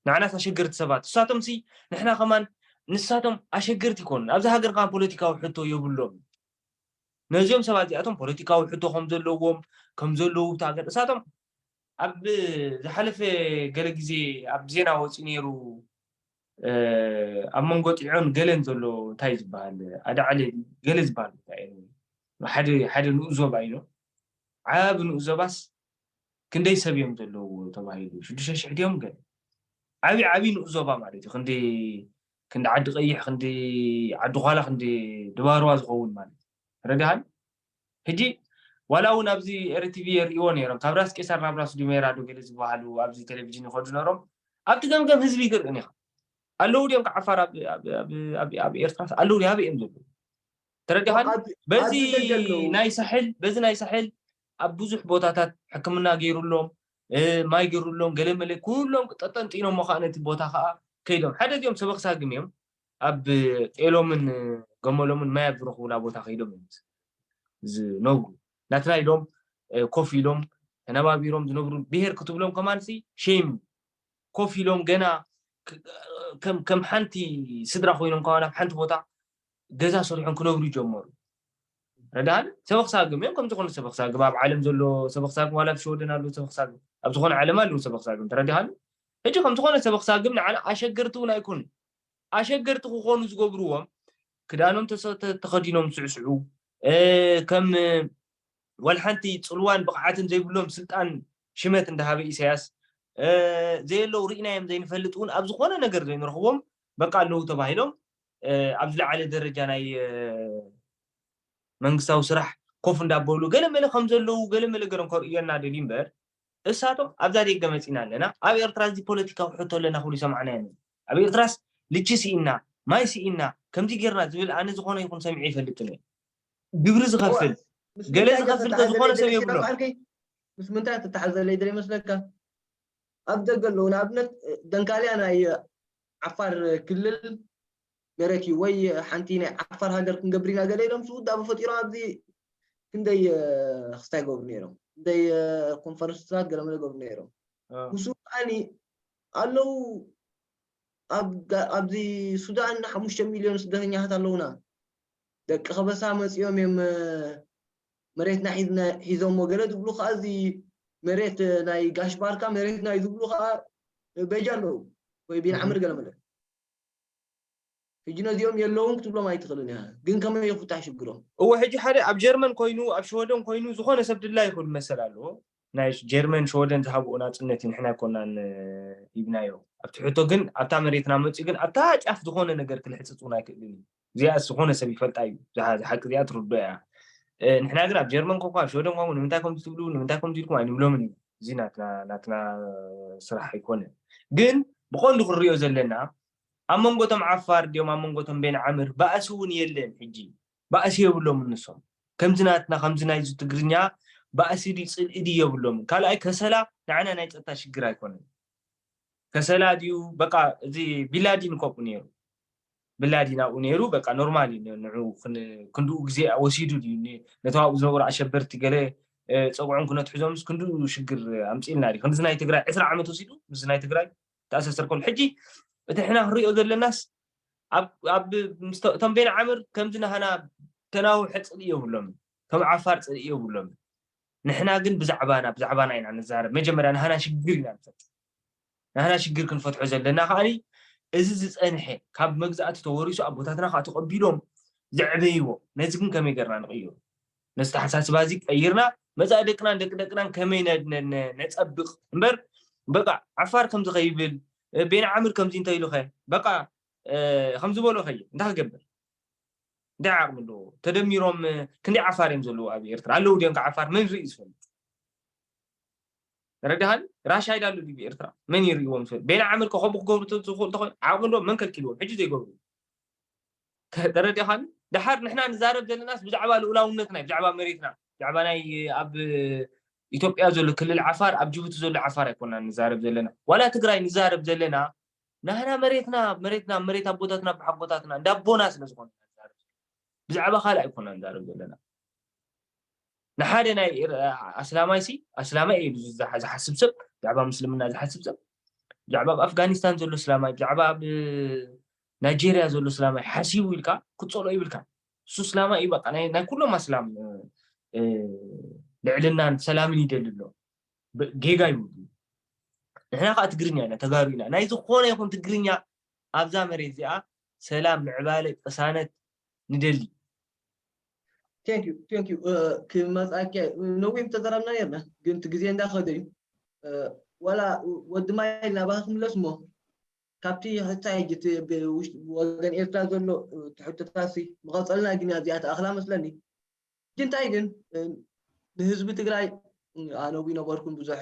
ንዓናስ ኣሸገርቲ ሰባት እሳቶም ሲ ንሕና ከማን ንሳቶም ኣሸገርቲ ይኮኑ። ኣብዚ ሃገር ከማን ፖለቲካዊ ሕቶ የብሎም። ነዚኦም ሰባት እዚኣቶም ፖለቲካዊ ሕቶ ከም ዘለዎም ከም ዘለዉ እታ ሃገር እሳቶም ኣብ ዝሓለፈ ገለ ግዜ ኣብ ዜና ወፂኡ ነይሩ። ኣብ መንጎ ጢዖን ገለን ዘሎ እንታይ ዝበሃል ኣዳዕለ ገለ ዝበሃል ቦታ እዩ። ሓደ ሓደ ንኡስ ዞባ እዩ። ዓቢ ንኡስ ዞባስ ክንደይ ሰብ እዮም ዘለውዎ ተባሂሉ ሽዱሽተ ሽሕ ድዮም ገለ ዓቢ ዓቢ ንኡስ ዞባ ማለት እዩ። ክንዲ ክንዲ ዓዲ ቀይሕ ክንዲ ዓዲ ኳላ ክንዲ ድባርዋ ዝኸውን ማለት እዩ። ረድሃን ሕጂ ዋላ እውን ኣብዚ ኤርቲቪ የርእይዎ ነይሮም ካብ ራስ ቄሳር ናብ ራስ ዱሜራ ዶ ገለ ዝበሃሉ ኣብዚ ቴሌቪዥን ይኸዱ ነሮም ኣብቲ ገምገም ህዝቢ ይግርእ ኒኻ ኣለዉ ድዮም ዓፋር ኣብ ኤርትራ ኣለዉ ዲ ኣበይ እዮም ዘለዉ ተረዲኻኒ በዚ ናይ ሳሕል በዚ ናይ ሳሕል ኣብ ብዙሕ ቦታታት ሕክምና ገይሩሎም ማይ ገይሩሎም ገለመለ ኩሎም ጠጠንጢኖም ሞ ከዓ ነቲ ቦታ ከዓ ከይዶም ሓደ እዚኦም ሰበኽ ሳግም እዮም ኣብ ጤሎምን ገመሎምን ማይ ኣብ ዝረኽቡላ ቦታ ከይዶም እዮም ዝነብሩ ናትና ኢሎም ኮፍ ኢሎም ተነባቢሮም ዝነብሩ ብሄር ክትብሎም ከማንሲ ሼም ኮፍ ኢሎም ገና ከም ሓንቲ ስድራ ኮይኖም ከማን ኣብ ሓንቲ ቦታ ገዛ ሰሪሖም ክነብሩ ይጀመሩ ረዳሃን ሰበኽሳግም እዮም። ከም ዝኾነ ሰበኽሳግም ኣብ ዓለም ዘሎ ሰበኽሳግም ዋላ ኣብ ሽወደን ኣለዉ ሰበኽሳግም ኣብ ዝኾነ ዓለም ኣለዉ ሰበኽሳግም ተረዲሃን። ሕጂ ከም ዝኾነ ሰበኽሳግም ንዓና ኣሸገርቲ እውን ኣይኮኑ። ኣሸገርቲ ክኾኑ ዝገብርዎም ክዳኖም ተኸዲኖም ዝስዕስዑ ከም ወላ ሓንቲ ፅልዋን ብቕዓትን ዘይብሎም ስልጣን ሽመት እንዳሃበ ኢሳያስ ዘየለው ርኢናዮም ዘይንፈልጥ እውን ኣብ ዝኾነ ነገር ዘይንረኽቦም በቃ ኣለዉ ተባሂሎም ኣብ ዝለዓለ ደረጃ ናይ መንግስታዊ ስራሕ ኮፍ እንዳበሉ ገለመለ ከም ዘለዉ ገለመለ ገሮም ከርእዮና ደልዩ እምበር እሳቶም ኣብዛ ደገ መፂና ኣለና ኣብ ኤርትራ እዚ ፖለቲካዊ ሕቶ ኣለና ክብሉ ይሰማዕና እዮም ኣብ ኤርትራስ ልቺ ስኢና ማይ ስኢና ከምዚ ጌርና ዝብል ኣነ ዝኾነ ይኹን ሰሚዐ ይፈልጥን እየ ግብሪ ዝኸፍል ገለ ዝኸፍል ዝኾነ ሰብ የብሎ ምስ ምንታይ ትተሓዘለይ ድለ ይመስለካ ኣብ ደገ ኣለዉ ንኣብነት ደንካልያ ናይ ዓፋር ክልል መሬት እዩ ወይ ሓንቲ ናይ ዓፋር ሃገር ክንገብር ኢና ገለ ኢሎም ስውዳብ ፈጢሮም ኣብዚ ክንደይ ክስታይ ገብሩ ነይሮም ክንደይ ኮንፈረንስታት ገለመለ ገብሩ ነይሮም ምስ ከዓኒ ኣለዉ ኣብዚ ሱዳን ሓሙሽተ ሚልዮን ስደተኛታት ኣለዉና ደቂ ከበሳ መፂኦም እዮም መሬትና ሒዞሞ ገለ ዝብሉ ከዓ እዚ መሬት ናይ ጋሽ ባርካ መሬትና እዩ ዝብሉ ከዓ በጃ ኣለዉ ወይ ቢን ዓምር ገለመለ ሕጂ ነዚኦም የለውን ክትብሎም ኣይትኽእልን ኢኻ ግን ከመይ ይፍታሕ ሽግሮም እወ ሕጂ ሓደ ኣብ ጀርመን ኮይኑ ኣብ ሽወደን ኮይኑ ዝኾነ ሰብ ድላ ይኽእል መሰል ኣለዎ ናይ ጀርመን ሽወደን ዝሃብኡ ናፅነት እዩ ንሕና ኣይኮናን ሂብናዮ ኣብቲ ሕቶ ግን ኣብታ መሬትና መፅኡ ግን ኣብታ ጫፍ ዝኾነ ነገር ክልሕፅፅ እውን ኣይክእልን እዩ እዚኣ ዝኾነ ሰብ ይፈልጣ እዩ ዝሓቂ እዚኣ ትርዶ እያ ንሕና ግን ኣብ ጀርመን ኮኳ ኣብ ሽወደን ኮኳ ንምንታይ ከምዚ ትብሉ ንምንታይ ከምዚ ኢልኩም ኣይንብሎምን እዩ እዚ ናትና ስራሕ ኣይኮነን ግን ብቐንዱ ክንሪኦ ዘለና ኣብ መንጎቶም ዓፋር ድዮም ኣብ መንጎቶም ቤን ዓምር ባእሲ እውን የለን ሕጂ ባእሲ የብሎም ንሶም ከምዚ ናትና ከምዚ ናይዚ ትግርኛ ባእሲ ድዩ ፅልኢ ድዩ የብሎምን ካልኣይ ከሰላ ንዓና ናይ ፀጥታ ሽግር ኣይኮነን ከሰላ ድዩ በቃ እዚ ቢላዲን ኮቁ ነይሩ ብላዲን ኣብኡ ነይሩ በቃ ኖርማል እዩ ንዑ ክንድኡ ግዜ ወሲዱ ድዩ ነቶም ኣብኡ ዝነበሩ ኣሸበርቲ ገለ ፀጉዖም ክነትሕዞምስ ክንድኡ ሽግር ኣምፅልና ድዩ ከምዚ ናይ ትግራይ ዕስራ ዓመት ወሲዱ ምስዚ ናይ ትግራይ ተኣሳሰር ከሎ ሕጂ እቲ ሕና ክንሪኦ ዘለናስ ኣብ እቶም ቤን ዓምር ከምዚ ናህና ተናውሐ ፅልኢ የብሎም ከም ዓፋር ፅልኢ የብሎም ንሕና ግን ብዛዕባና ብዛዕባና ኢና ንዛረብ መጀመርያ ናህና ሽግር ኢና ንፈጥ ናህና ሽግር ክንፈትሖ ዘለና ከዓኒ እዚ ዝፀንሐ ካብ መግዛእቲ ተወሪሱ ኣቦታትና ከዓ ተቐቢሎም ዘዕበይዎ ነዚ ግን ከመይ ገርና ንቕይሩ ነዚ ተሓሳስባ እዚ ቀይርና መፃኢ ደቅናን ደቂ ደቅናን ከመይ ነፀብቕ እምበር በቃ ዓፋር ከምዚ ከይብል ቤን ዓምር ከምዚ እንተኢሉኸ በቃ ከምዚ በሎ ከየ እንታይ ክገብር እንታይ ዓቕሚ ኣለዎ ተደሚሮም ክንደይ ዓፋር እዮም ዘለዉ ኣብ ኤርትራ ኣለዉ ድዮም ዓፋር መን ርኢ ዝፈልጥ ረድሃኒ ራሻይድ ኣሎ ድዩ ኤርትራ መን ይርእዎም ዝፈልጥ ቤን ዓምር ከ ከምኡ ክገብሩ ዝኽእሉ ተኾይኑ ዓቕሚ ኣለዎም መን ከልኪልዎም ሕጂ ዘይገብሩ ተረዲኻኒ ድሓር ንሕና ንዛረብ ዘለናስ ብዛዕባ ልኡላውነትና ብዛዕባ መሬትና ብዛዕባ ናይ ኣብ ኢትዮጵያ ዘሎ ክልል ዓፋር ኣብ ጅቡቲ ዘሎ ዓፋር ኣይኮና ንዛረብ ዘለና ዋላ ትግራይ ንዛረብ ዘለና ናህና መሬትና መሬትና መሬት ኣቦታትና ብሓጎታትና እንዳቦና ስለ ዝኾነ ብዛዕባ ካልእ ኣይኮና ንዛረብ ዘለና ንሓደ ናይ ኣስላማይ ሲ ኣስላማይ እዩ ዝሓስብ ሰብ ብዛዕባ ምስልምና ዝሓስብ ሰብ ብዛዕባ ኣብ ኣፍጋኒስታን ዘሎ እስላማይ ብዛዕባ ኣብ ናይጀርያ ዘሎ እስላማይ ሓሲቡ ኢልካ ክትፀልኦ ይብልካ እሱ እስላማይ እዩ በቃ ናይ ኩሎም ኣስላም ልዕልናን ሰላምን ይደሊ ኣሎ ጌጋ ይብሉ ንሕና ከዓ ትግርኛ ኢና ተጋሩ ኢና ናይ ዝኾነ ይኹን ትግርኛ ኣብዛ መሬት እዚኣ ሰላም ምዕባለ ቅሳነት ንደሊ ክመፃኪ ነዊሕ ተዘረብና ነርና ግን እቲ ግዜ እንዳኸደ እዩ ዋላ ወዲ ማይ ናባኻ ክምለስ እሞ ካብቲ ሕታ ሕጂ ወገን ኤርትራ ዘሎ ትሕቶታት ምቐፀልና ግን እዚኣ ተኣኽላ መስለኒ ሕጂ እንታይ ግን ንህዝቢ ትግራይ ኣነዊ ነበርኩም ብዙሕ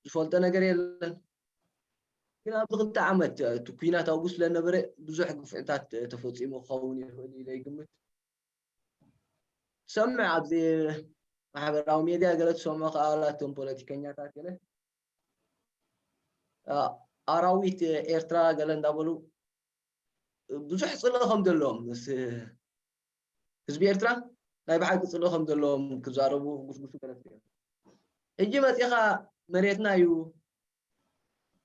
ዝፈልጦ ነገር የለን ግን ኣብዚ ክልተ ዓመት እቲ ኩናት ኣብኡ ስለነበረ ብዙሕ ግፍዕታት ተፈፂሙ ክኸውን ይኽእል ኢለ ይግምት ትሰምዕ ኣብዚ ማሕበራዊ ሜድያ ገለ ትሰምዖ ከዓ ኣላቶም ፖለቲከኛታት ገለ ኣራዊት ኤርትራ ገለ እንዳበሉ ብዙሕ ፅልኢ ከም ዘለዎም ምስ ህዝቢ ኤርትራ ናይ ብሓቂ ፅልኢ ከም ዘለዎም ክዛረቡ ክጉስጉሱ ገለ እዮም ሕጂ መፂኻ መሬትና እዩ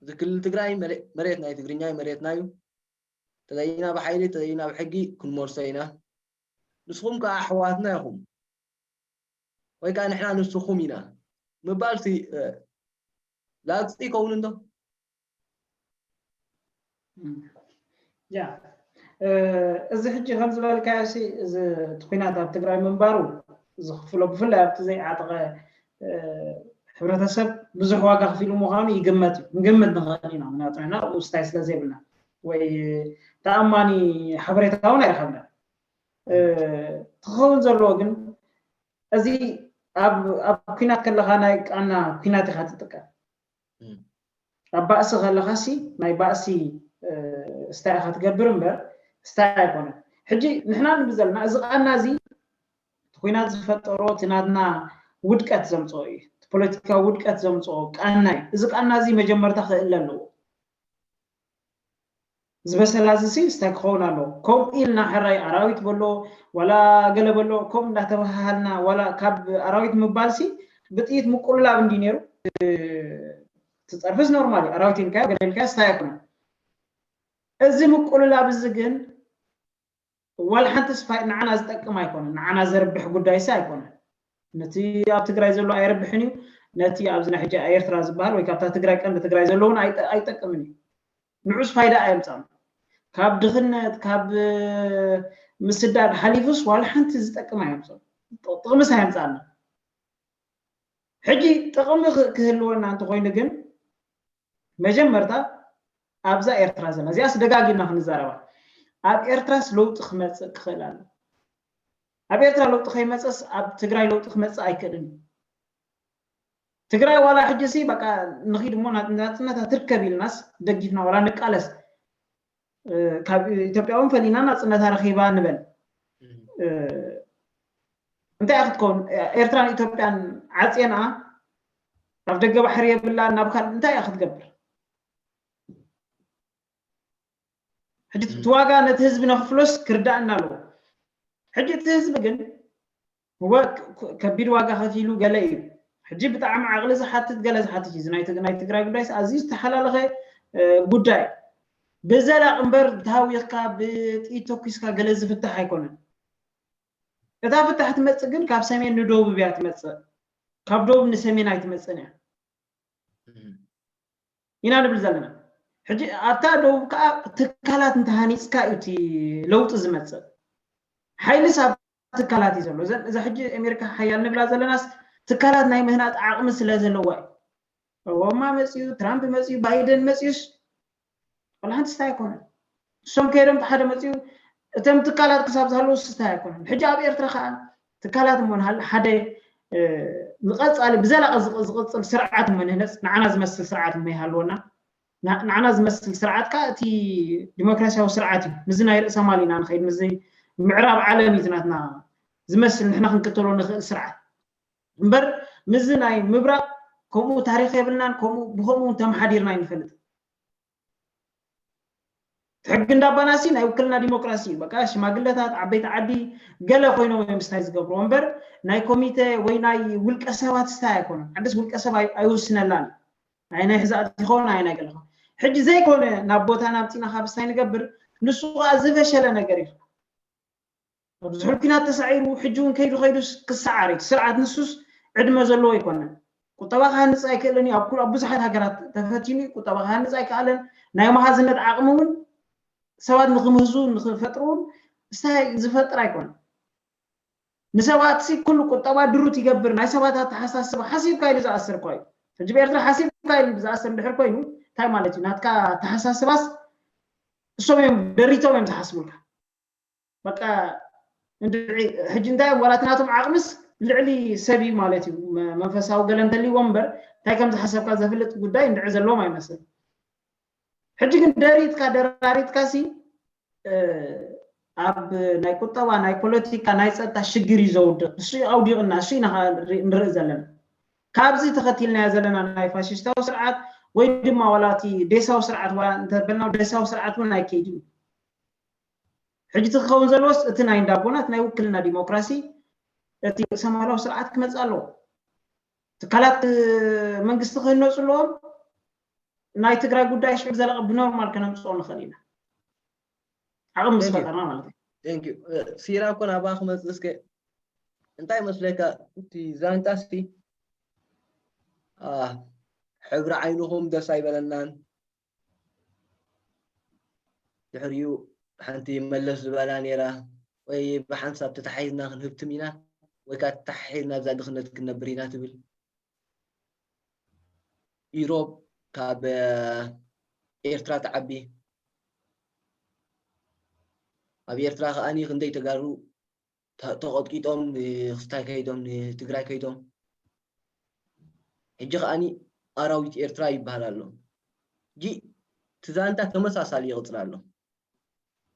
እዚ ክልል ትግራይ መሬት ናይ ትግርኛ መሬትና እዩ ተዘይና ብሓይሊ ተዘይና ብሕጊ ክንመልሶ ኢና ንስኹም ከዓ ኣሕዋትና ኢኹም ወይ ከዓ ንሕና ንስኹም ኢና ምባል ሲ ላግፂ ይኸውን እንዶ? ያ እዚ ሕጂ ከም ዝበልካዮ ሲ እዚ እቲ ኩናት ኣብ ትግራይ ምንባሩ ዝኽፍሎ ብፍላይ ኣብቲ ዘይዓጠቐ ሕብረተሰብ ብዙሕ ዋጋ ከፊሉ ምዃኑ ይግመት እዩ። ክንግምት ንኽእል ኢና፣ ምክንያቱ ንሕና ኣብኡ ስታይ ስለ ዘይብልና ወይ ተኣማኒ ሓበሬታ እውን ኣይረኸብናን። እቲ ክኸውን ዘለዎ ግን እዚ ኣብ ኩናት ከለኻ ናይ ቃና ኩናት ኢኻ ትጥቀም። ኣብ ባእሲ ከለኻሲ ናይ ባእሲ ስታይ ኢኻ ትገብር እምበር ስታይ ኣይኮነን። ሕጂ ንሕና ንብል ዘለና እዚ ቃና እዚ እቲ ኩናት ዝፈጠሮ እቲ ናትና ውድቀት ዘምፅኦ እዩ። እቲ ፖለቲካዊ ውድቀት ዘምፅኦ ቃና እዩ። እዚ ቃና እዚ መጀመርታ ክእለ ኣለዎ። ዝበሰላ እዚ ሲ ስታይ ክኸውን ኣለዎ። ከምኡ ኢልና ሕራይ ኣራዊት በሎ ዋላ ገለ በሎ ከምኡ እንዳተባሃሃልና ዋላ ካብ ኣራዊት ምባል ሲ ብጥይት ምቁልላብ እንዲ ነይሩ። ትፀርፍስ ኖርማል እዩ። ኣራዊት ኢልካዮ ገለ ኢልካዮ ስታይ ኣይኮነን። እዚ ምቁልላብ እዚ ግን ዋላ ሓንቲ ስፋይ ንዓና ዝጠቅም ኣይኮነን። ንዓና ዘርብሕ ጉዳይ ሲ ኣይኮነን። ነቲ ኣብ ትግራይ ዘሎ ኣይረብሕን እዩ። ነቲ ኣብዚ ናይ ሕጂ ኤርትራ ዝበሃል ወይ ካብታ ትግራይ ቀንዲ ትግራይ ዘሎ እውን ኣይጠቅምን እዩ። ንዑስ ፋይዳ ኣየምፃም። ካብ ድኽነት ካብ ምስዳድ ሓሊፉስ ዋላ ሓንቲ ዝጠቅም ኣየምፅም። ጥቕምስ ኣየምፃና። ሕጂ ጥቕሚ ክህልወና እንተኮይኑ ግን መጀመርታ ኣብዛ ኤርትራ ዘለና እዚኣስ ደጋጊምና ክንዛረባ ኣብ ኤርትራስ ለውጢ ክመፅእ ክኽእል ኣሎ። ኣብ ኤርትራ ለውጢ ከይመፀስ ኣብ ትግራይ ለውጢ ክመፅእ ኣይክእልን እዩ። ትግራይ ዋላ ሕጂ ሲ በቃ ንኺድ እሞ ናፅነታ ትርከብ ኢልናስ ደጊፍና ዋላ ንቃለስ ካብ ኢትዮጵያ እውን ፈሊና ናፅነታ ረኺባ ንበል። እንታይ ክትከውን ኤርትራን ኢትዮጵያን ዓፅየንኣ ኣብ ደገ ባሕሪ የብላን ናብ ካልእ እንታይ እያ ክትገብር? ሕጂ እቲ ዋጋ ነቲ ህዝቢ ነኽፍሎስ ክርዳእና ኣለዎ። ሕጂ እቲ ህዝቢ ግን እወ ከቢድ ዋጋ ከፊሉ ገለ እዩ። ሕጂ ብጣዕሚ ዓቕሊ ዝሓትት ገለ ዝሓትት እዩ። ናይ ትግራይ ጉዳይ ኣዝዩ ዝተሓላለኸ ጉዳይ ብዘላቕ እምበር ተሃዊኽካ ብጥይት ተኩስካ ገለ ዝፍታሕ ኣይኮነን። እታ ፍታሕ ትመፅእ ግን ካብ ሰሜን ንደቡብ እያ ትመፅእ፣ ካብ ደቡብ ንሰሜን ኣይትመፅእን እያ። ኢና ንብል ዘለና። ሕጂ ኣብታ ደቡብ ከዓ ትካላት እንተሃኒፅካ እዩ እቲ ለውጢ ዝመፅእ። ሓይልስ ኣብ ትካላት እዩ ዘሎ። እዛ ሕጂ ኣሜሪካ ሓያል ንብላ ዘለናስ ትካላት ናይ ምህናፅ ዓቕሚ ስለ ዘለዋ እዩ። ኦባማ መፅዩ፣ ትራምፕ መፅዩ፣ ባይደን መፅዩስ ዋላ ሓንቲ ስታይ ኣይኮነን። እሶም ከይዶም ሓደ መፅዩ እቶም ትካላት ክሳብ ዝሃለዉ ስታይ ኣይኮነን። ሕጂ ኣብ ኤርትራ ከዓ ትካላት እሞ ሓደ ንቐፃሊ ብዘላቂ ዝቕፅል ስርዓት እሞ ንህነፅ ንዓና ዝመስል ስርዓት እሞ ይሃልወና። ንዓና ዝመስል ስርዓት ከዓ እቲ ዲሞክራሲያዊ ስርዓት እዩ። ምስዚ ናይ ርእሰ ማል ኢና ንኸይድ፣ ምስዚ ምዕራብ ዓለም እዩ ናትና ዝመስል ንሕና ክንክተሎ ንኽእል ስርዓት እምበር ምስዚ ናይ ምብራቕ ከምኡ ታሪክ የብልናን፣ ከምኡ ብከምኡ እውን ተመሓዲርና ኣይንፈልጥ። ሕጊ እንዳባናሲ ናይ ውክልና ዲሞክራሲ እዩ። በቃ ሽማግለታት ዓበይቲ ዓዲ ገለ ኮይኖም እዮም ስታይ ዝገብርዎ እምበር ናይ ኮሚተ ወይ ናይ ውልቀ ሰባት ስታይ ኣይኮነን። ዓድስ ውልቀ ሰብ ኣይውስነላን። ኣይ ናይ ሕዛእቲ ይኸውን ኣይ ናይ ገለኻ ሕጂ ዘይኮነ ናብ ቦታ ናምፂና ካብ ስታይ ንገብር ንሱ ከዓ ዝፈሸለ ነገር እዩ። ኣብ ዝሑል ኲናት ተሳዒሩ ሕጂ እውን ከይዱ ከይዱስ ክሰዓር እዩ። ስርዓት ንሱስ ዕድመ ዘለዎ ኣይኮነን። ቁጠባ ክሃንፅ ኣይክእልን እዩ። ኣብ ኩሉ ኣብ ብዙሓት ሃገራት ተፈቲኑ እዩ። ቁጠባ ክሃንፅ ኣይከኣለን። ናይ መሃዝነት ዓቕሚ እውን ሰባት ንክምህዙ ንክፈጥሩ እውን ስታይ ዝፈጥር ኣይኮነን። ንሰባት ሲ ኩሉ ቁጠባ ድሩት ይገብር። ናይ ሰባት ኣተሓሳስባ ሓሲብካ ኢሉ ዝኣስር እኳ እዩ። ሕጂ ብኤርትራ ሓሲብካ ኢሉ ዝኣስር እንድሕር ኮይኑ እንታይ ማለት እዩ? ናትካ ኣተሓሳስባስ እሶም እዮም ደሪቶም እዮም ዝሓስቡልካ። በቃ እንድዒ ሕጂ እንታይ እዮም ዋላ እቲ ናቶም ዓቕምስ ልዕሊ ሰብ እዩ ማለት እዩ። መንፈሳዊ ገለ እንተልይዎም እምበር እንታይ ከም ዝሓሰብካ ዘፍልጥ ጉዳይ እንድዒ ዘለዎም ኣይመስል። ሕጂ ግን ደሪትካ ደራሪትካ ሲ ኣብ ናይ ቁጠባ ናይ ፖለቲካ ናይ ፀጥታ ሽግር እዩ ዘውድቕ። እሱ ኣውዲቕና እሱ ኢና ንርኢ ዘለና። ካብዚ ተኸቲልናዮ ዘለና ናይ ፋሽስታዊ ስርዓት ወይ ድማ ዋላ እቲ ዴሳዊ ስርዓት ዋላ እንተበልና ዴሳዊ ስርዓት እውን ኣይከይድን እዩ። ሕጂ እቲ ክኸውን ዘለዎስ እቲ ናይ እንዳቦና እቲ ናይ ውክልና ዲሞክራሲ እቲ ርእሰማላዊ ስርዓት ክመፅእ ኣለዎ። ትካላት መንግስቲ ክህነፁ ኣለዎም። ናይ ትግራይ ጉዳይ ሽዑ ዘለቐ ብኖርማል ከነምፅኦ ንኽእል ኢና ዓቕሚ ምስ ፈጠርና ማለት እዩ። ሲራ እኮ ናብኣ ክመፅእ እስከ እንታይ መስለካ እቲ ዛንታሲ? ኣህ፣ ሕብሪ ዓይንኹም ደስ ኣይበለናን። ድሕሪኡ ሓንቲ መለስ ዝበላ ነይራ፣ ወይ ብሓንሳብ ተታሒዝና ክንህብትም ኢና፣ ወይ ከዓ ተታሒዝና ኣብዛ ድኽነት ክንነብር ኢና ትብል። ኢሮብ ካብ ኤርትራ ትዓቢ። ኣብ ኤርትራ ከዓኒ ክንደይ ተጋሩ ተቐጥቂጦም ንክስታይ ከይዶም ንትግራይ ከይዶም። ሕጂ ከዓኒ ኣራዊት ኤርትራ ይበሃል ኣሎ። ሕጂ እቲ ዛንታ ተመሳሳሊ ይቕፅል ኣሎ።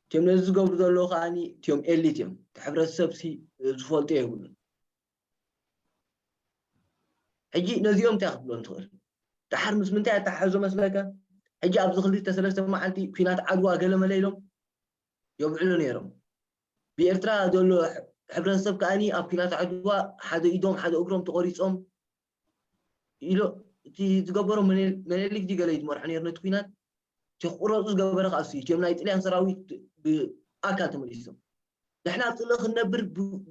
እቲኦም ነዚ ዝገብሩ ዘለዉ ከዓኒ እቲኦም ኤሊት እዮም። እቲ ሕብረተሰብ ሲ ዝፈልጦ የብሉን። ሕጂ ነዚኦም እንታይ ክትብሎም ትኽእል? ደሓር ምስ ምንታይ ኣተሓሕዞ መስለካ? ሕጂ ኣብዚ ክልተ ሰለስተ መዓልቲ ኲናት ዓድዋ ገለ መለ ኢሎም የብዕሉ ነይሮም። ብኤርትራ ዘሎ ሕብረተሰብ ከዓኒ ኣብ ኲናት ዓድዋ ሓደ ኢዶም ሓደ እግሮም ተቖሪጾም ኢሎ እቲ ዝገበሮ መኔሊክ ዲ ገለ እዩ ዝመርሖ ነይሩ ነቲ ኲናት። እቲ ክቑረፁ ዝገበረ ከዓ እሱ እዩ። እቲኦም ናይ ጥልያን ሰራዊት ብኣካል ተመሊሶም። ንሕና ኣብ ፅልኢ ክንነብር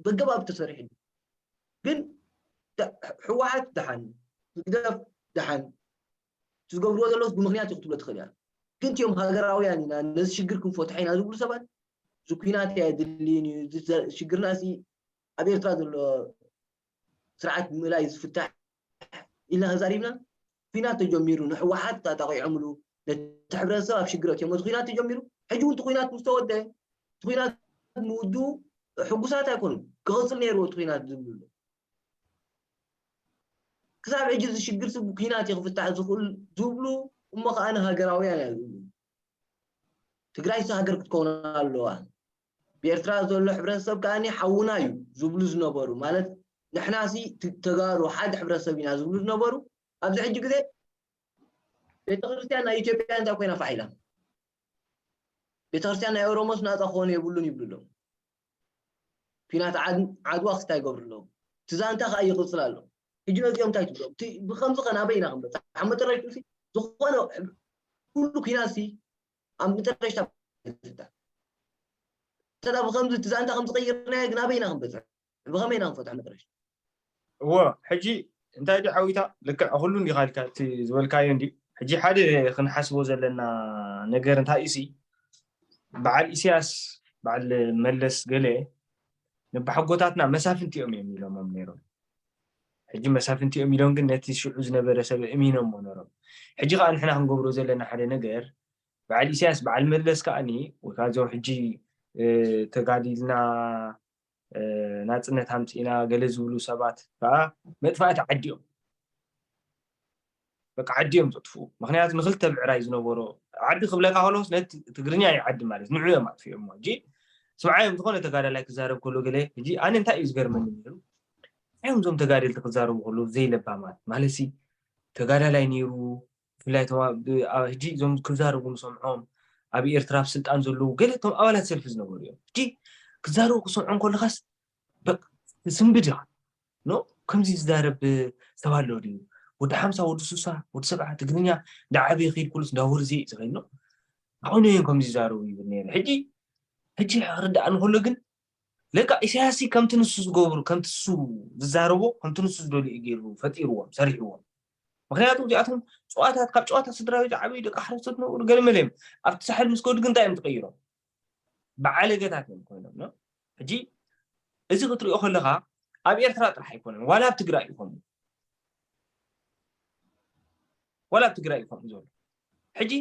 በገባብ ተሰሪሑ። ግን ህወሓት ደሓን፣ ህግደፍ ደሓን፣ ዝገብርዎ ዘለውስ ብምኽንያት እዩ ክትብሎ ትኽእል እያ። ግን እቲኦም ሃገራውያን ኢና፣ ነዚ ሽግር ክንፈትሖ ኢና ዝብሉ ሰባት፣ እዚ ኲናት ኣየድልይን እዩ፣ እዚ ሽግርና እዚ ኣብ ኤርትራ ዘሎ ስርዓት ብምእላይ ዝፍታሕ ኢልና ተዛሪብና፣ ኲናት ተጀሚሩ፣ ንህወሓት ኣጣቒዖምሉ፣ ነቲ ሕብረተሰብ ኣብ ሽግር ኣእትዮም፣ እዚ ኲናት ተጀሚሩ። ሕጂ እውን እቲ ኲናት ምስ ተወደአ፣ እቲ ኲናት ምውድኡ ሕጉሳት ኣይኮኑን። ክቕፅል ነይርዎ እቲ ኲናት ዝብሉ ኣለዉ። ክሳብ ሕጂ እዚ ሽግር ሲ ብኲናት እዩ ክፍታሕ ዝኽእል ዝብሉ እሞ ከዓ ንሃገራውያን እያ ዝብሉ። ትግራይ ሲ ሃገር ክትከውን ኣለዋ። ብኤርትራ ዘሎ ሕብረተሰብ ከዓኒ ሓውና እዩ ዝብሉ ዝነበሩ፣ ማለት ንሕና ሲ ት- ተጋሩ ሓደ ሕብረተሰብ ኢና ዝብሉ ዝነበሩ። ኣብዚ ሕጂ ግዜ ቤተክርስትያን ናይ ኢትዮጵያ እንታይ ኮይና ፋሕ ኢላ? ቤተክርስትያን ናይ ኦሮሞስ ናፃ ክኾኑ የብሉን ይብሉ ኣለዉ። ኲናት ዓድ- ዓድዋ ክስታይ ይገብሩ ኣለዉ። እቲ ዛንታ ከዓ ይቕፅል ኣሎ። ሕጂ ነዚኦም እንታይ ትብሎም? እቲ ብከምዚ ከ ናበይ ኢና ክንበፅሕ? ኣብ መጠረሽቱ ሲ ዝኾነ ኩሉ ኲናት ሲ ኣብ መጠረሽታ ይፍታሕ። እንተ ብከምዚ እቲ ዛንታ ከም ዝቐይርናዮ ግን ኣበይ ኢና ክንበፅሕ? ብኸመይ ኢና ክንፈትሖ መጠረሽታ? እዎ፣ ሕጂ እንታይ ድዩ ዓዊታ? ልክዕ ኩሉ እንዲኻ ኢልካ እቲ ዝበልካዮ እንድዩ። ሕጂ ሓደ ክንሓስቦ ዘለና ነገር እንታይ እዩ ሲ፣ በዓል ኢሳያስ፣ በዓል መለስ ገለ ንባሓጎታትና መሳፍንቲ እዮም እዮም ኢሎሞም ነይሮም። ሕጂ መሳፍንቲ እዮም ኢሎም ግን ነቲ ሽዑ ዝነበረ ሰብ እሚኖሞ ነሮም። ሕጂ ከዓ ንሕና ክንገብሮ ዘለና ሓደ ነገር በዓል ኢሳያስ በዓል መለስ ከዓኒ ወይ ከዓ እዞም ሕጂ እ፣ ተጋዲልና እ፣ ናፅነት ኣምፂና ገለ ዝብሉ ሰባት ከዓ መጥፋእቲ ዓዲ እዮም። በቃ ዓዲ እዮም ዘጥፍኡ። ምክንያቱ ንክልተ ብዕራይ ዝነበሮ ዓዲ ክብለካ ከለስ ነቲ ትግርኛ እዩ ዓዲ ማለት ንዑ እዮም ኣጥፊኦሞ። ሕጂ ስምዓዮም ዝኾነ ተጋዳላይ ክዛረብ ከሎ ገለ ሕጂ ኣነ እንታይ እዩ ዝገርመኒ ነይሩ እዮም እዞም ተጋደልቲ ክዛረቡ ከለዉ ዘይለባማት ማለት ሲ ተጋዳላይ ነይሩ ብፍላይ እቶም ኣብ- ብ- ኣብ- ሕጂ እዞም ክዛረቡ ንሰምዖም ኣብ ኤርትራ ኣብ ስልጣን ዘለዉ ገለ እቶም ኣባላት ሰልፊ ዝነበሩ እዮም ሕጂ ክዛረቡ ክሰምዖም ከለኻስ በቃ ትስንብድ ኢኻ ኖ ከምዚ ዝዛረብ ሰብ ኣሎ ድዩ ወዲ ሓምሳ ወዲ ሱሳ ወዲ ሰብዓ ትግርኛ እንዳዓበየ ከይድ ኩሉስ እንዳወርዘ እዩ ዝኸይድ ኖ ኣሁን እዮም ከምዚ ይዛረቡ ይብል ነይረ ሕጂ ሕጂ ክርዳእ እንከሎ ግን ለካ ኢሳያስ ከምቲ ንሱ ዝገብሩ ከምቲ ንሱ ዝዛረቦ ከምቲ ንሱ ዝደልዩ ገይሩ ፈጢርዎም ሰሪሕዎም ምክንያቱ እዚኣቶም ጨዋታት ካብ ጨዋታ ስድራዊ ዝዓበዩ ደቂ ሓረስቶት ነበሩ ገለመለ እዮም ኣብቲ ሳሕል ምስ ከዱ ግን እንታይ እዮም ተቀይሮም ብዓለገታት እዮም ኮይኖም ሕጂ እዚ ክትሪኦ ከለካ ኣብ ኤርትራ ጥራሕ ኣይኮነን ዋላ ኣብ ትግራይ ይኮኑ ዋላ ኣብ ትግራይ ይኮኑ ዘሎ ሕጂ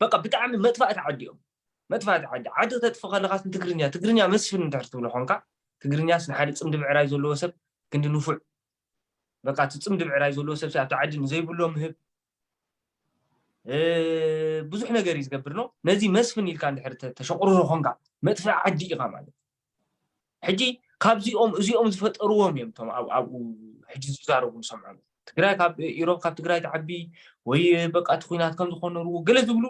በቃ ብጣዕሚ መጥፋእቲ ዓዲ እዮም መጥፋእቲ ዓዲ ዓዲ ክተጥፍ ከለካስ ንትግርኛ ትግርኛ መስፍን እንድሕር ትብሎ ኮንካ ትግርኛስ ንሓደ ፅምዲ ብዕራይ ዘለዎ ሰብ ክንዲ ንፉዕ በቃ እቲ ፅምዲ ብዕራይ ዘለዎ ሰብ ኣብቲ ዓዲ ንዘይብሎ ምህብ ብዙሕ ነገር እዩ ዝገብር ነው ነዚ መስፍን ኢልካ እንድሕር ተሸቁርሮ ኮንካ መጥፍኢ ዓዲ ኢኻ ማለት ሕጂ ካብዚኦም እዚኦም ዝፈጠርዎም እዮም ቶም ኣብኡ ሕጂ ዝዛረቡ ንሰምዖም ትግራይ ካብ ኢሮብ ካብ ትግራይ ትዓቢ ወይ በቃ እቲ ኩናት ከም ዝኾነርዎ ገለ ዝብሉ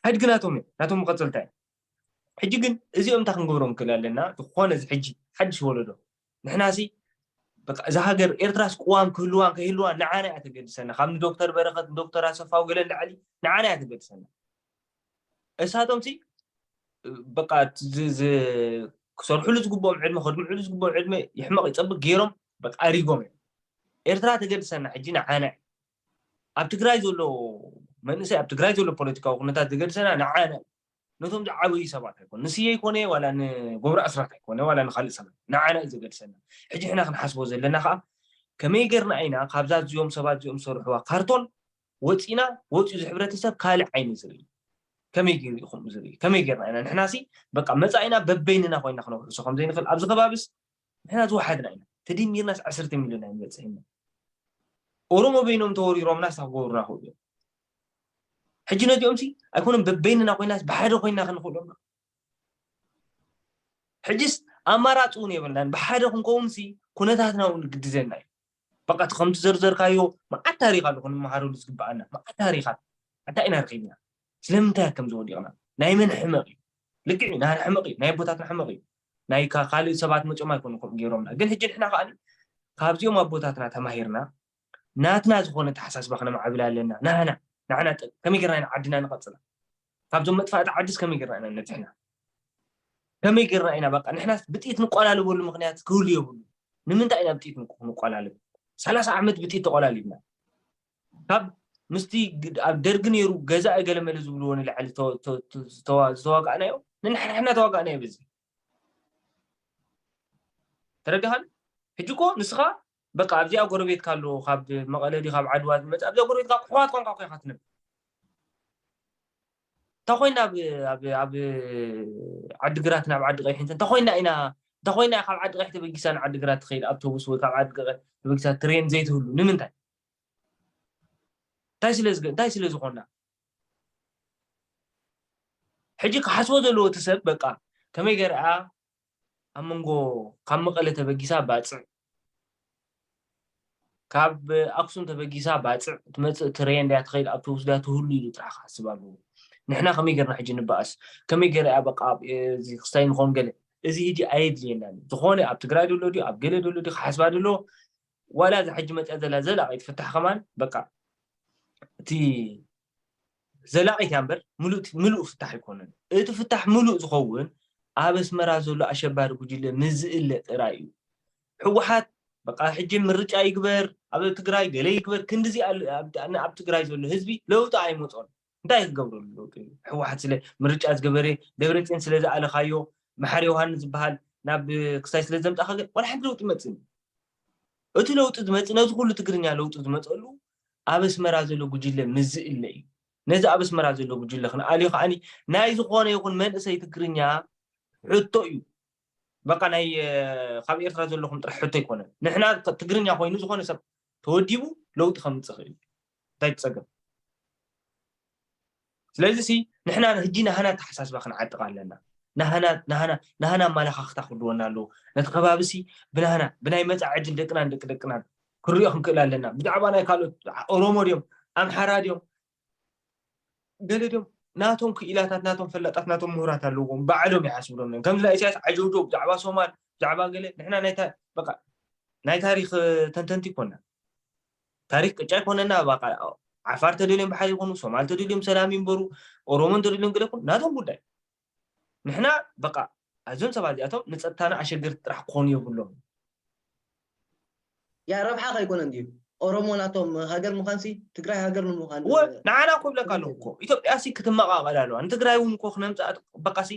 ሓድግናቶም እዮም ናቶም መቐፀልታ እዮም ሕጂ ግን እዚኦም እንታይ ክንገብሮም ክእል ኣለና ዝኾነ እዚ ሕጂ ሓድሽ ወለዶ ንሕናሲ በቃ እዛ ሃገር ኤርትራስ ቅዋም ክህልዋን ከይህልዋን ንዓና እያ ተገድሰና ካብ ንዶክተር በረኸት ንዶክተር ኣሰፋው ገለ ንላዕሊ ንዓና እያ ተገድሰና እሳቶም ሲ በቃ ክሰርሕሉ ዝግብኦም ዕድመ፣ ከድምዕሉ ዝግብኦም ዕድመ ይሕመቕ ይጸብቕ ገይሮም በቃ ኣሪጎም እዮም። ኤርትራ ተገድሰና ሕጂ ንዓና እዩ። ኣብ ትግራይ ዘሎ መንእሰይ፣ ኣብ ትግራይ ዘሎ ፖለቲካዊ ኩነታት ዘገድሰና ንዓና እዩ። ነቶም ዝዓበዩ ሰባት ኣይኮነ፣ ንስየ ይኮነ ዋላ ንገብሩ ኣስራት ኣይኮነ ዋላ ንካልእ ሰባት፣ ንዓና እዩ ዘገድሰና። ሕጂ ሕና ክንሓስቦ ዘለና ከዓ ከመይ ጌርና ኢና ካብዛ እዚኦም ሰባት እዚኦም ዝሰርሕዋ ካርቶን ወፂና፣ ወፂኡ እዚ ሕብረተሰብ ካልእ ዓይኒ ዝርኢ? ከመይ ገይሩ ኢኹም ዝርኢ? ከመይ ጌርና ኢና ንሕናሲ በቃ መፃኢና በበይንና ኮይና ክነውሕሶ ከም ዘይንኽእል ኣብዚ ከባቢስ ንሕና ዝወሓድና ኢና። ተደሚርናስ ዓሰርተ ሚልዮን ኣይንበፅሕና። ኦሮሞ በይኖም ተወሪሮምና ስታ ክገብሩና ክእሉ እዮም። ሕጂ ነዚኦም ሲ ኣይኮነም በበይንና ኮይናስ ብሓደ ኮይና ክንኽእሎም። ሕጅስ ኣማራፂ እውን የብልናን። ብሓደ ክንከውን ሲ ኩነታትና እውን ግድዘና እዩ። በቃ እቲ ከምቲ ዘርዘርካዮ መዓት ታሪክ ኣሎ ክንመሃረሉ ዝግበኣና መዓት ታሪካት። ኣንታይ ኢና ረኪብና? ስለምንታይ ከም ዝወዲቕና? ናይ መን ሕመቕ እዩ? ልክዕ እዩ፣ ናይ ሕመቕ እዩ፣ ናይ ኣቦታትና ሕመቕ እዩ። ናይ ካ- ካልእ ሰባት መፅኦም ኣይኮኑ ከምኡ ገይሮምና። ግን ሕጂ ንሕና ከዓ ካብዚኦም ኣቦታትና ተማሂርና ናትና ዝኾነ ተሓሳስባ ክነማዕብል ኣለና። ናህና ናሕና ጠ- ከመይ ጌርና ኢና ዓድና ንቐፅላ? ካብዞም መጥፋእቲ ዓድስ ከመይ ጌርና ኢና ነፅሕና? ከመይ ጌርና ኢና በቃ ንሕናስ ብጥይት ንቆላልበሉ ምክንያት ክህሉ የብሉ። ንምንታይ ኢና ብጥይት ንቆ- ንቆላልብ? ሰላሳ ዓመት ብጥይት ተቆላሊብና ካብ ምስቲ ግ- ኣብ ደርጊ ነይሩ ገዛኢ ገለመለ ዝብልዎ ንላዕሊ ዝተ- ተ- ተ- ዝተዋ- ዝተዋጋእናዮ ንንሕና ተዋጋእናዮ በዚ ተረዲኻን? ሕጂ እኮ ንስኻ በቃ ኣብዚኣ ጎረቤትካ ኣሎ ካብ መቐለ ድዩ ካብ ዓድዋ ዝመፅእ ኣብዚኣ ጎረቤትካ ክሕዋት ቋንቋ ኮይካ ትነብር። እንተ ኮይና ኣብ ኣብ ኣብ ዓዲግራት ናብ ዓዲ ቀይሕ እንተ እንተ ኮይና ኢና እንተ ኮይና ካብ ዓዲ ቀይሕ ተበጊሳ ንዓዲግራት ትኸይድ ኣውቶቡስ ወይ ካብ ዓዲ ቀይሕ ተበጊሳ ትሬን ዘይትህሉ ንምንታይ? እንታይ ስለ ዝገ- እንታይ ስለ ዝኾና? ሕጂ ክሓስቦ ዘለዎ እቲ ሰብ በቃ ከመይ ገይራ እያ ኣብ መንጎ ካብ መቐለ ተበጊሳ ባፅዕ ካብ ኣክሱም ተበጊሳ ባፅዕ ትመፅእ ትሬን ድያ ትኸይድ ኣውቶቡስ ድያ ትህሉ ኢሉ ጥራሕ ክሓስብ ኣለዎ። ንሕና ከመይ ገርና ሕጂ ንበኣስ? ከመይ ገረ እያ በቃ ኣብ- እዚ ክስታይ ንኾን ገለ እዚ ሕጂ ኣየድልየናን እዩ። ዝኾነ ኣብ ትግራይ ደሎ ድዩ ኣብ ገለ ደሎ ድዩ ክሓስባ ደሎ ዋላ እዛ ሕጂ መፅያ ዘላ ዘላቒት ፍታሕ ከማን በቃ እቲ ዘላቒት እያ እምበር ምሉእ ምሉእ ፍታሕ ኣይኮነን። እቲ ፍታሕ ምሉእ ዝኸውን ኣብ ኣስመራ ዘሎ ኣሸባሪ ጉጅለ ምዝእለ ጥራይ እዩ። ህወሓት በቃ ሕጂ ምርጫ ይግበር ኣብ ትግራይ ገለ ይግበር ክንድዚ ኣል- ኣብ- ኣብ ትግራይ ዘሎ ህዝቢ ለውጢ ኣይመፆን። እንታይ ክገብረሉ ለውጢ? ህወሓት ስለ ምርጫ ዝገበረ ደብረፅዮን ስለ ዝኣለኻዮ መሓር ዮሃንስ ዝበሃል ናብ ክስታይ ስለ ዘምፃእካ ግን ዋላ ሓንቲ ለውጢ ይመፅን። እቲ ለውጢ ዝመፅእ ነዚ ኩሉ ትግርኛ ለውጢ ዝመፀሉ ኣብ ኣስመራ ዘሎ ጉጅለ ምዝእለ እዩ። ነዚ ኣብ ኣስመራ ዘሎ ጉጅለ ክንኣልዮ ከዓኒ ናይ ዝኾነ ይኹን መንእሰይ ትግርኛ ሕቶ እዩ። በቃ ናይ ካብ ኤርትራ ዘለኹም ጥራሕ ሕቶ ኣይኮነን። ንሕና ትግርኛ ኮይኑ ዝኾነ ሰብ ተወዲቡ ለውጢ ከምፅእ ክእል እንታይ ትፀገም? ስለዚ ሲ ንሕና ሕጂ ናህና ተሓሳስባ ክንዓጥቕ ኣለና። ናህና ናህና ናህና ኣመለኻኽታ ክህልወና ኣለዎ። ነቲ ከባቢ ሲ ብናህና ብናይ መፃ ዕድል ደቅናን ደቂ ደቅናን ክንሪኦ ክንክእል ኣለና። ብዛዕባ ናይ ካልኦት ኦሮሞ ድዮም ኣምሓራ ድዮም ገለ ድዮም ናቶም ክኢላታት ናቶም ፈላጣት ናቶም ምሁራት ኣለዎም ባዕሎም ይሓስብሎም እዮም። ከምዚ ናይ ኢሳያስ ዓጀውጀው ብዛዕባ ሶማል ብዛዕባ ገለ ንሕና ናይ ታ- በቃ ናይ ታሪክ ተንተንቲ ይኮና። ታሪክ ቅጫ ይኮነና። በቃ ዓፋር ተደልዮም ብሓይ ይኮኑ ሶማል ተደልዮም ሰላም ይንበሩ ኦሮሞን ተደልዮም ገለ ይኮኑ ናቶም ጉዳይ። ንሕና በቃ ኣዞም ሰባት እዚኣቶም ንፀጥታና ኣሸገርቲ ጥራሕ ክኾኑ የብሎም። ያ ረብሓ ከይኮነ እንድዩ ኦሮሞ ናቶም ሃገር ምዃንሲ ትግራይ ሃገር ንምዃን ወ ንዓና እኮ ይብለካ ኣለኹ እኮ ኢትዮጵያ ሲ ክትመቃቀል ኣለዋ። ንትግራይ እውን እኮ ክነምፅኣ በቃ ሲ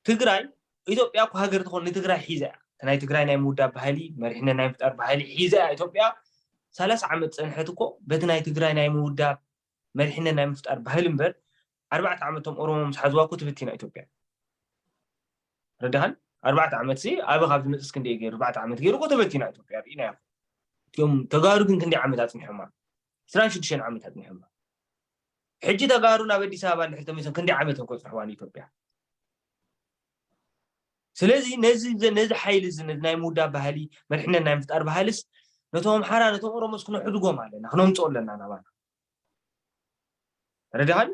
ትግራይ ኢትዮጵያ እኮ ሃገር ትኾን ንትግራይ ሒዛ እያ። እቲ ናይ ትግራይ ናይ ምውዳብ ባህሊ መሪሕነት ናይ ምፍጣር ባህሊ ሒዛ እያ ኢትዮጵያ። ሰላሳ ዓመት ፀንሐት እኮ በቲ ናይ ትግራይ ናይ ምውዳብ መሪሕነት ናይ ምፍጣር ባህሊ እምበር ኣርባዕተ ዓመት እቶም ኦሮሞ ምስ ሓዝዋ እኮ ተበቲና ኢትዮጵያ። ረዳሃን ኣርባዕተ ዓመት ሲ ኣበ ካብ ዝመፅስ ክንደይ ገይሩ ኣርባዕተ ዓመት ገይሩ እኮ ተበቲና ኢትዮጵያ ርኢና እያ። እቲኦም ተጋሩ ግን ክንደይ ዓመት ኣፅኒሖማ? ዕስራን ሽዱሽተን ዓመት ኣፅኒሖማ። ሕጂ ተጋሩ ናብ ኣዲስ ኣበባ እንድሕር ተመሊሶም ክንደይ ዓመት እዮም ከፅንሕዋ ንኢትዮጵያ? ስለዚ ነዚ ነዚ ሓይሊ እዚ ነዚ ናይ ምውዳብ ባህሊ መሪሕነት ናይ ምፍጣር ባህልስ ነቶም ኣምሓራ ነቶም ኦሮሞስ ክነሕድጎም ኣለና ክነምፅኦ ኣለና ናባና። ተረዲኻኒ?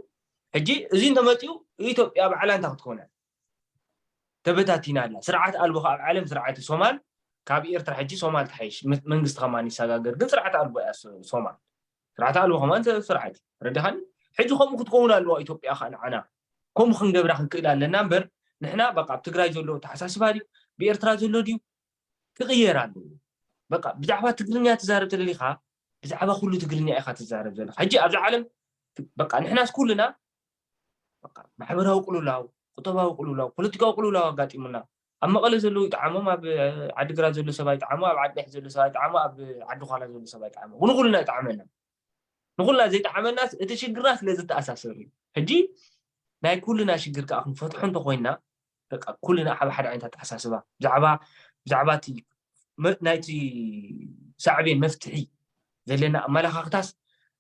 ሕጂ እዚ እንተመፂኡ ኢትዮጵያ ባዕላ እንታይ ክትኮነ ተበታቲና ኣላ። ስርዓት ኣልቦ ኣብ ዓለም ስርዓት ሶማል ካብ ኤርትራ ሕጂ ሶማል ትሓይሽ ም- መንግስቲ ከማን ይሰጋገር ግን ስርዓት ኣልቦ እያ ሶ- ሶማል ስርዓት ኣልቦ ከማን ተ- ስርዓት እዩ። ተረዲኻኒ? ሕጂ ከምኡ ክትከውን ኣለዋ ኢትዮጵያ ከዓ ንዓና ከምኡ ክንገብራ ክንክእል ኣለና እምበር ንሕና በቃ ኣብ ትግራይ ዘሎ ተሓሳስባ ድዩ ብኤርትራ ዘሎ ድዩ ክቕየር ኣለዎ። በቃ ብዛዕባ ትግርኛ ትዛረብ ተደሊኻ ብዛዕባ ኩሉ ትግርኛ ኢኻ ትዛረብ ዘለኻ። ሕጂ ኣብዚ ዓለም በቃ ንሕናስ ኩልና በቃ ማሕበራዊ ቅልውላው፣ ቁጠባዊ ቅልውላው፣ ፖለቲካዊ ቅልውላው ኣጋጢሙና ኣብ መቐለ ዘለዉ ይጠዓሞም፣ ኣብ ዓዲግራት ዘሎ ሰብኣይ ይጠዓሞ፣ ኣብ ዓዲ ሕጂ ዘሎ ሰብኣይ ይጠዓሞ፣ ኣብ ዓዲ ኳላ ዘሎ ሰብኣይ ይጠዓሞ። ንኩልና ይጠዓመና። ንኩልና ዘይጠዓመናስ እቲ ሽግርና ስለ ዝተኣሳሰር እዩ። ሕጂ ናይ ኩልና ሽግር ከዓ ክንፈትሖ እንተኮይና በቃ ኩልና ኣብ ሓደ ዓይነት ኣተሓሳስባ ብዛዕባ ብዛዕባ እቲ መ- ናይቲ ሳዕቤን መፍትሒ ዘለና ኣመለኻኽታስ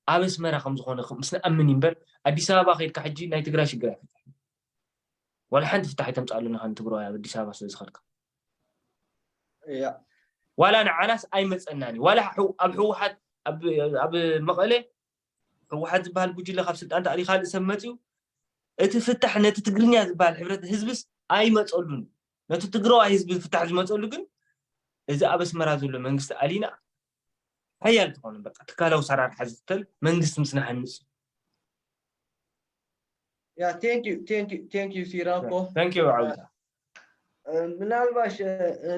ኣብ ኣስመራ ከም ዝኾነ ምስ ንኣምን እምበር ኣዲስ ኣበባ ከይድካ ሕጂ ናይ ትግራይ ሽግር ኣይፈትሕን። ዋላ ሓንቲ ፍታሕ ኣይተምፅኣሉን ኢኻ ንትግራዋይ ኣብ ኣዲስ ኣበባ ስለ ዝኸድካ። እያ ዋላ ንዓናስ ኣይመፀናን እዩ። ዋላ ሕው- ኣብ ህወሓት ኣብ ኣብ መቐለ ህወሓት ዝበሃል ጉጅለ ካብ ስልጣን ተኣሊ ካልእ ሰብ መፅዩ እቲ ፍታሕ ነቲ ትግርኛ ዝበሃል ሕብረት ህዝብስ ኣይመፀሉን እዩ። ነቲ ትግራዋይ ህዝቢ ፍታሕ ዝመፀሉ ግን እዚ ኣብ ኣስመራ ዘሎ መንግስቲ ኣሊና ሓያል ዝኾነ በቃ ትካላዊ ሰራርሓ ዝክተል መንግስቲ ምስ ንሃንፅ እዩ። ያ thank you thank you thank you ሲራኮ Thank you ዓውታ ምናልባሽ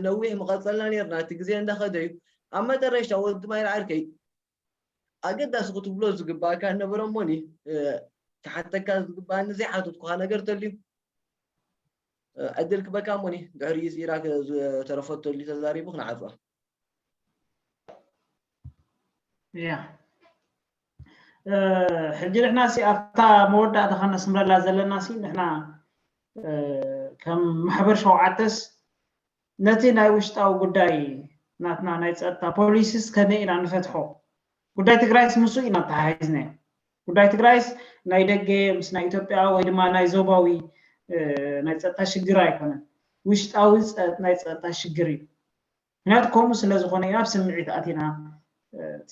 ነዊሕ ምቐፀልና ነርና እቲ ግዜ እንዳኸደ እዩ። ኣብ መጠረሽታ ወዲ ማይ ዓርከይ ኣገዳሲ ክትብሎ ዝግባእካ ነበረ እሞኒ ክሓተካ ዝግባእኒ ዘይሓተትኩኻ ነገር ተልዩ ዕድል ክበካ እሞኒ ድሕሪ ስኢራ ዝተረፈ ተልዩ ተዛሪቡ ክንዓፅዋ ያ ሕጂ ንሕና ሲ ኣብታ መወዳእታ ከነስምረላ ዘለና ሲ ንሕና ከም ማሕበር ሸውዓተስ ነቲ ናይ ውሽጣዊ ጉዳይ ናትና ናይ ፀጥታ ፖሊሲስ ከመይ ኢና ንፈትሖ ጉዳይ ትግራይስ ምስኡ ኢና ተሓሒዝናዮ ጉዳይ ትግራይስ ናይ ደገ ምስ ናይ ኢትዮጵያ ወይ ድማ ናይ ዞባዊ ናይ ፀጥታ ሽግር ኣይኮነን ውሽጣዊ ናይ ፀጥታ ሽግር እዩ ምክንያቱ ከምኡ ስለ ዝኾነ ኢና ኣብ ስምዒት ኣቲና እቲ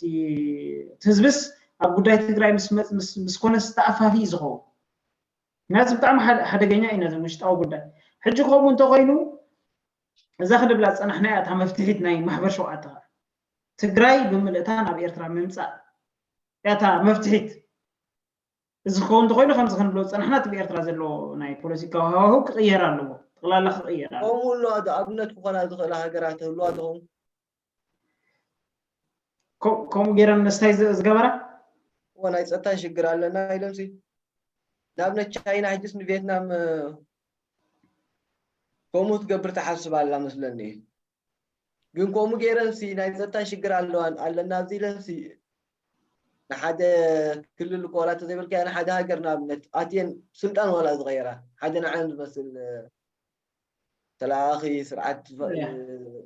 ህዝብስ ኣብ ጉዳይ ትግራይ ምስ ኮነስ ተኣፋፊ እዩ ዝኸውን ምክንያቱ ብጣዕሚ ሓደገኛ እዩ ነዚ ውሽጣዊ ጉዳይ ሕጂ ከምኡ እንተኮይኑ እዛ ክንብላ ዝፀናሕናያ እታ መፍትሒት ናይ ማሕበር ሸውዓተ ከዓ ትግራይ ብምልእታ ናብ ኤርትራ ምምፃእ እያ እታ መፍትሒት እዚ ክኸውን እንተኮይኑ ከምዚ ክንብሎ ዝፀናሕና እቲ ብኤርትራ ዘሎ ናይ ፖለቲካዊ ሃዋህው ክቕየር ኣለዎ ጠቕላላ ክቕየር ኣለዎ ከምኡ ኣሎ ዶ ኣብነት ክኾና ዝኽእላ ሃገራት ህልዋ ዶ ከምኡ ገይረን ስታይ ዝገበራ እዎ ናይ ፀጥታ ሽግር ኣለና ኢሎም ሲ ንኣብነት ቻይና ሕጅስ ንቪየትናም ከምኡ ትገብር ትሓስብ ኣላ መስለኒ ግን ከምኡ ገይረን ሲ ናይ ፀጥታ ሽግር ኣለዋን ኣለና ኣብዚ ኢለን ሲ ንሓደ ክልል እኮ ዋላ ተዘይበልካዮ ንሓደ ሃገር ንኣብነት ኣትየን ስልጣን ዋላ ዝቐየራ ሓደ ንዓን ዝመስል ተለኣኺ ስርዓት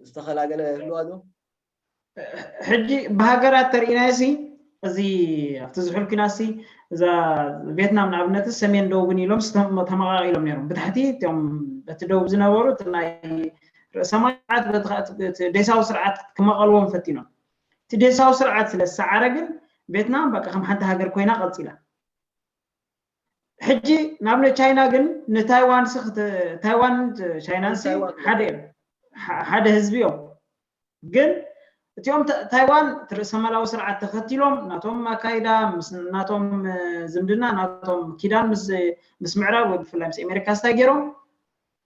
ዝተኸላገለ ህልዋ ዶ ሕጂ ብሃገራት ተርኢናዮ ሲ እዚ ኣብቲ ዝሑል ኪናሲ እዛ ቬትናም ንኣብነት ሰሜን ደቡብን ኢሎም ተመቃቂሎም ነይሮም ብታሕቲ እቶም በቲ ደቡብ ዝነበሩ ናይ ርእሰማት ዴሳዊ ስርዓት ክመቐልዎም ፈቲኖም እቲ ዴሳዊ ስርዓት ስለ ዝሰዓረ ግን ቬትናም በቃ ከም ሓንቲ ሃገር ኮይና ቀፂላ ሕጂ ንኣብነት ቻይና ግን ንታይዋን ታይዋን ቻይናን ሓደ ሓደ ህዝቢ እዮም ግን እቲኦም ታይዋን እቲ ርእሰማላዊ ስርዓት ተኸቲሎም ናቶም ኣካይዳ ናቶም ዝምድና ናቶም ኪዳን ምስ ምዕራብ ወይ ብፍላይ ምስ ኣሜሪካ ስታይ ገይሮም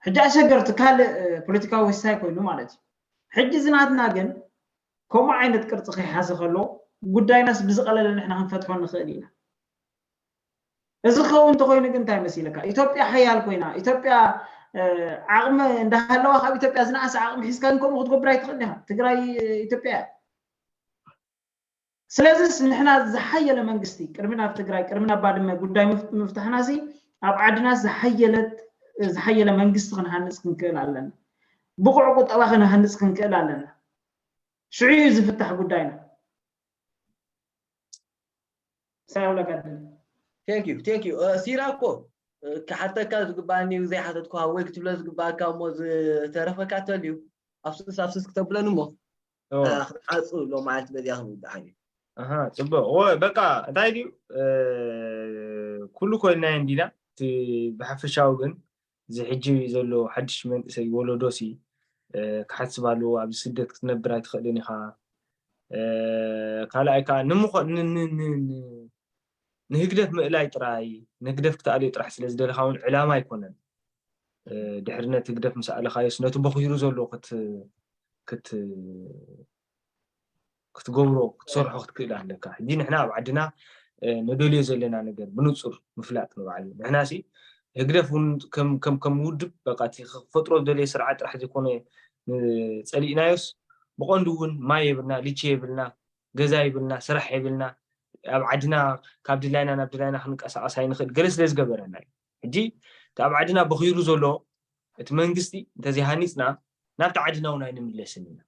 ሕጂ ኣሸገርቲ ካልእ ፖለቲካዊ ወሳይ ኮይኑ ማለት እዩ ሕጂ ዝናትና ግን ከምኡ ዓይነት ቅርፂ ከይሓዘ ከሎ ጉዳይናስ ብዝቐለለ ንሕና ክንፈትሖ ንኽእል ኢና እዚ ክኸውን እንተኮይኑ ግን እንታይ መሲለካ ኢትዮጵያ ሓያል ኮይና ኢትዮጵያ ዓቕሚ እንዳሃለዋ ካብ ኢትዮጵያ ዝነኣሰ ዓቕሚ ሒዝካ ግን ከምኡ ክትገብር ኣይትኽእል ኢኻ ትግራይ ኢትዮጵያ እያ ስለዚስ ንሕና ዝሓየለ መንግስቲ ቅድሚ ናብ ትግራይ ቅድሚ ናብ ባድመ ጉዳይ ምፍታሕና ሲ ኣብ ዓድና ዝሓየለ መንግስቲ ክንሃንፅ ክንክእል ኣለና ብቑዕ ቁጠባ ክንሃንፅ ክንክእል ኣለና ሽዑ እዩ ዝፍታሕ ጉዳይና thank you thank you ሲራ እኮ ክሓተካ ዝግባኒ ዘይሓተትኩ ወይ ክትብሎ ዝግባካ እሞ ዝተረፈካ ተልዩ ኣብስስ ኣብስስ ክተብለኒ እሞ ዓፁ ሎ ማለት በዚያ ክምብዓኒ ፅቡቅ በቃ እንታይ ድዩ ኩሉ ኮይንናዮ እንዲና እቲ ብሓፈሻዊ ግን እዚ ሕጂ ዘሎ ሓድሽ መንእሰይ ወለዶ ሲ ክሓስብ ኣለዎ ኣብዚ ስደት ክትነብር ኣይትኽእልን ኢኻ ካልኣይ ከዓ ንምኾ ንህግደፍ ምእላይ ጥራይ ንህግደፍ ክትኣልዮ ጥራሕ ስለ ዝደለኻ እውን ዕላማ ኣይኮነን ድሕሪ ነቲ ህግደፍ ምስ ኣለኻዮስ ነቲ በኺሩ ዘሎ ክትገብሮ ክትሰርሖ ክትክእል ኣለካ። ሕጂ ንሕና ኣብ ዓድና ነደልዮ ዘለና ነገር ብንፁር ምፍላጥ ንባዕሉ ንሕና ሲ ህግደፍ እውን ከም ውድብ በቃ ክፈጥሮ ደልየ ስርዓት ጥራሕ ዘይኮነ ጸሊእናዮስ ብቐንዱ እውን ማይ የብልና፣ ልቺ የብልና፣ ገዛ የብልና፣ ስራሕ የብልና፣ ኣብ ዓድና ካብ ድላይና ናብ ድላይና ክንቀሳቀስ ኣይንኽእል ገለ ስለ ዝገበረና እዩ። ሕጂ እቲ ኣብ ዓድና በኺሩ ዘሎ እቲ መንግስቲ እንተዘይሃኒፅና ናብቲ ዓድና እውን ኣይንምለስን ኢና።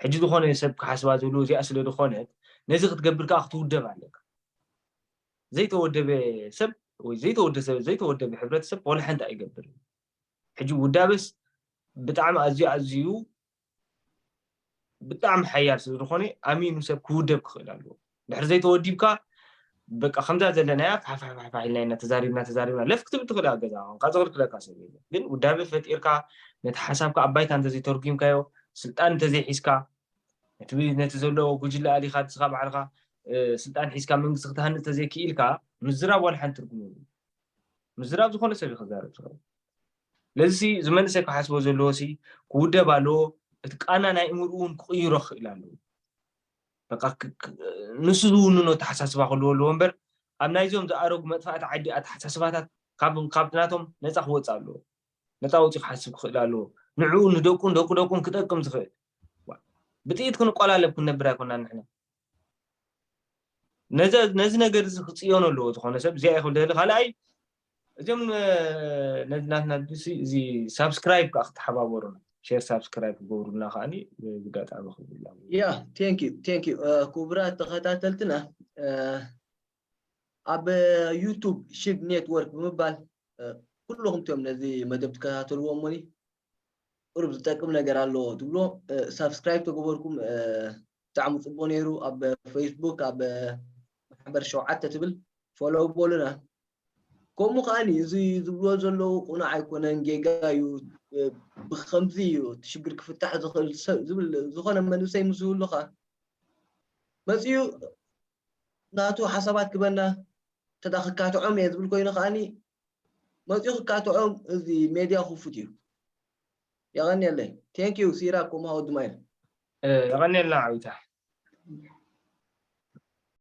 ሕጂ ዝኾነ ሰብ ክሓስባ ዘለዎ እዚኣ ስለ ዝኾነት ነዚ ክትገብር ከዓ ክትውደብ ኣለካ። ዘይተወደበ ሰብ ወይ ዘይተወደሰ ዘይተወደበ ሕብረተሰብ ወላ ሓንቲ ኣይገብርን። ሕጂ ውዳበስ ብጣዕሚ ኣዝዩ ኣዝዩ ብጣዕሚ ሓያል ስለ ዝኾነ ኣሚኑ ሰብ ክውደብ ክኽእል ኣለዎ። ድሕሪ ዘይተወዲብካ በቃ ከምዛ ዘለናያ ፋሕፋሕፋሕ ኢልና ኢና ተዛሪብና ተዛሪብና ለፍ ክትብል ትኽእል ኣብ ገዛ ካ ዝኽልክለካ ሰብ የለ። ግን ውዳበ ፈጢርካ ነቲ ሓሳብካ ኣብ ባይታ እንተዘይተርጉምካዮ ስልጣን እንተዘይሒዝካ ነቲ ዘሎ ጉጅለ ኣሊኻ ንስኻ ባዕልኻ ስልጣን ሒዝካ መንግስቲ ክትሃንፅ ተዘይክኢልካ ምዝራብ ዋላ ሓንቲ ትርጉም የብሉ። ምዝራብ ዝኾነ ሰብ ክዛረብ ዝኽእል። ለዚ እዚ መንእሰይ ክሓስቦ ዘለዎ ሲ ክውደብ ኣለዎ። እቲ ቃና ናይ እምርኡ እውን ክቕይሮ ክኽእል ኣለዎ። በቃ ንሱ ዝውንኖ ኣተሓሳስባ ክህልዎ ኣለዎ እምበር ኣብ ናይዞም ዝኣረጉ መጥፋእቲ ዓዲ ኣተሓሳስባታት ካብ ናቶም ነፃ ክወፅእ ኣለዎ። ነፃ ወፂኡ ክሓስብ ክኽእል ኣለዎ። ንዕኡ ንደቁን ደቁ ደቁን ክጠቅም ዝኽእል ብጥይት ክንቆላለብ ክንነብር ኣይኮናን ንሕና። ነዚ ነገር እዚ ክፅዮኖ ኣለዎ ዝኾነ ሰብ እዚኣ ይኽብል ደሊ ካልኣይ እዚኦም ነዚ ናትና ዱሲ እዚ ሳብስክራይብ ከዓ ክተሓባበሩና ሼር ሳብስክራይብ ክገብሩልና ከዓ ብጋጣሚ ክብላ ያ ቴንክ ዩ ቴንክ ዩ ክቡራት ተኸታተልትና ኣብ ዩቱብ ሽግ ኔትወርክ ብምባል ኩልኹም ቶም ነዚ መደብ ትከታተልዎ እሞኒ ቁሩብ ዝጠቅም ነገር ኣለዎ ትብሎ ሳብስክራይብ ተገበርኩም ብጣዕሚ ፅቡቅ ነይሩ ኣብ ፌስቡክ ኣብ ማሕበር ሸውዓተ ትብል ፎሎው በሉና ከምኡ ከዓኒ እዚ ዝብልዎ ዘለዉ ቁኑዕ ኣይኮነን ጌጋ እዩ ብከምዚ እዩ እቲ ሽግር ክፍታሕ ዝኽእል ዝብል ዝኾነ መንእሰይ ምስ ዝህሉ ከዓ መፅኡ ናቱ ሓሳባት ክበና ተዳ ክካትዖም እየ ዝብል ኮይኑ ከዓኒ መፅኡ ክካትዖም እዚ ሜድያ ክፉት እዩ የቐንየለይ ቴንክ ዩ ሲራ ኮምሃ ወዲ ማይል የቐንየልና ዓዊታ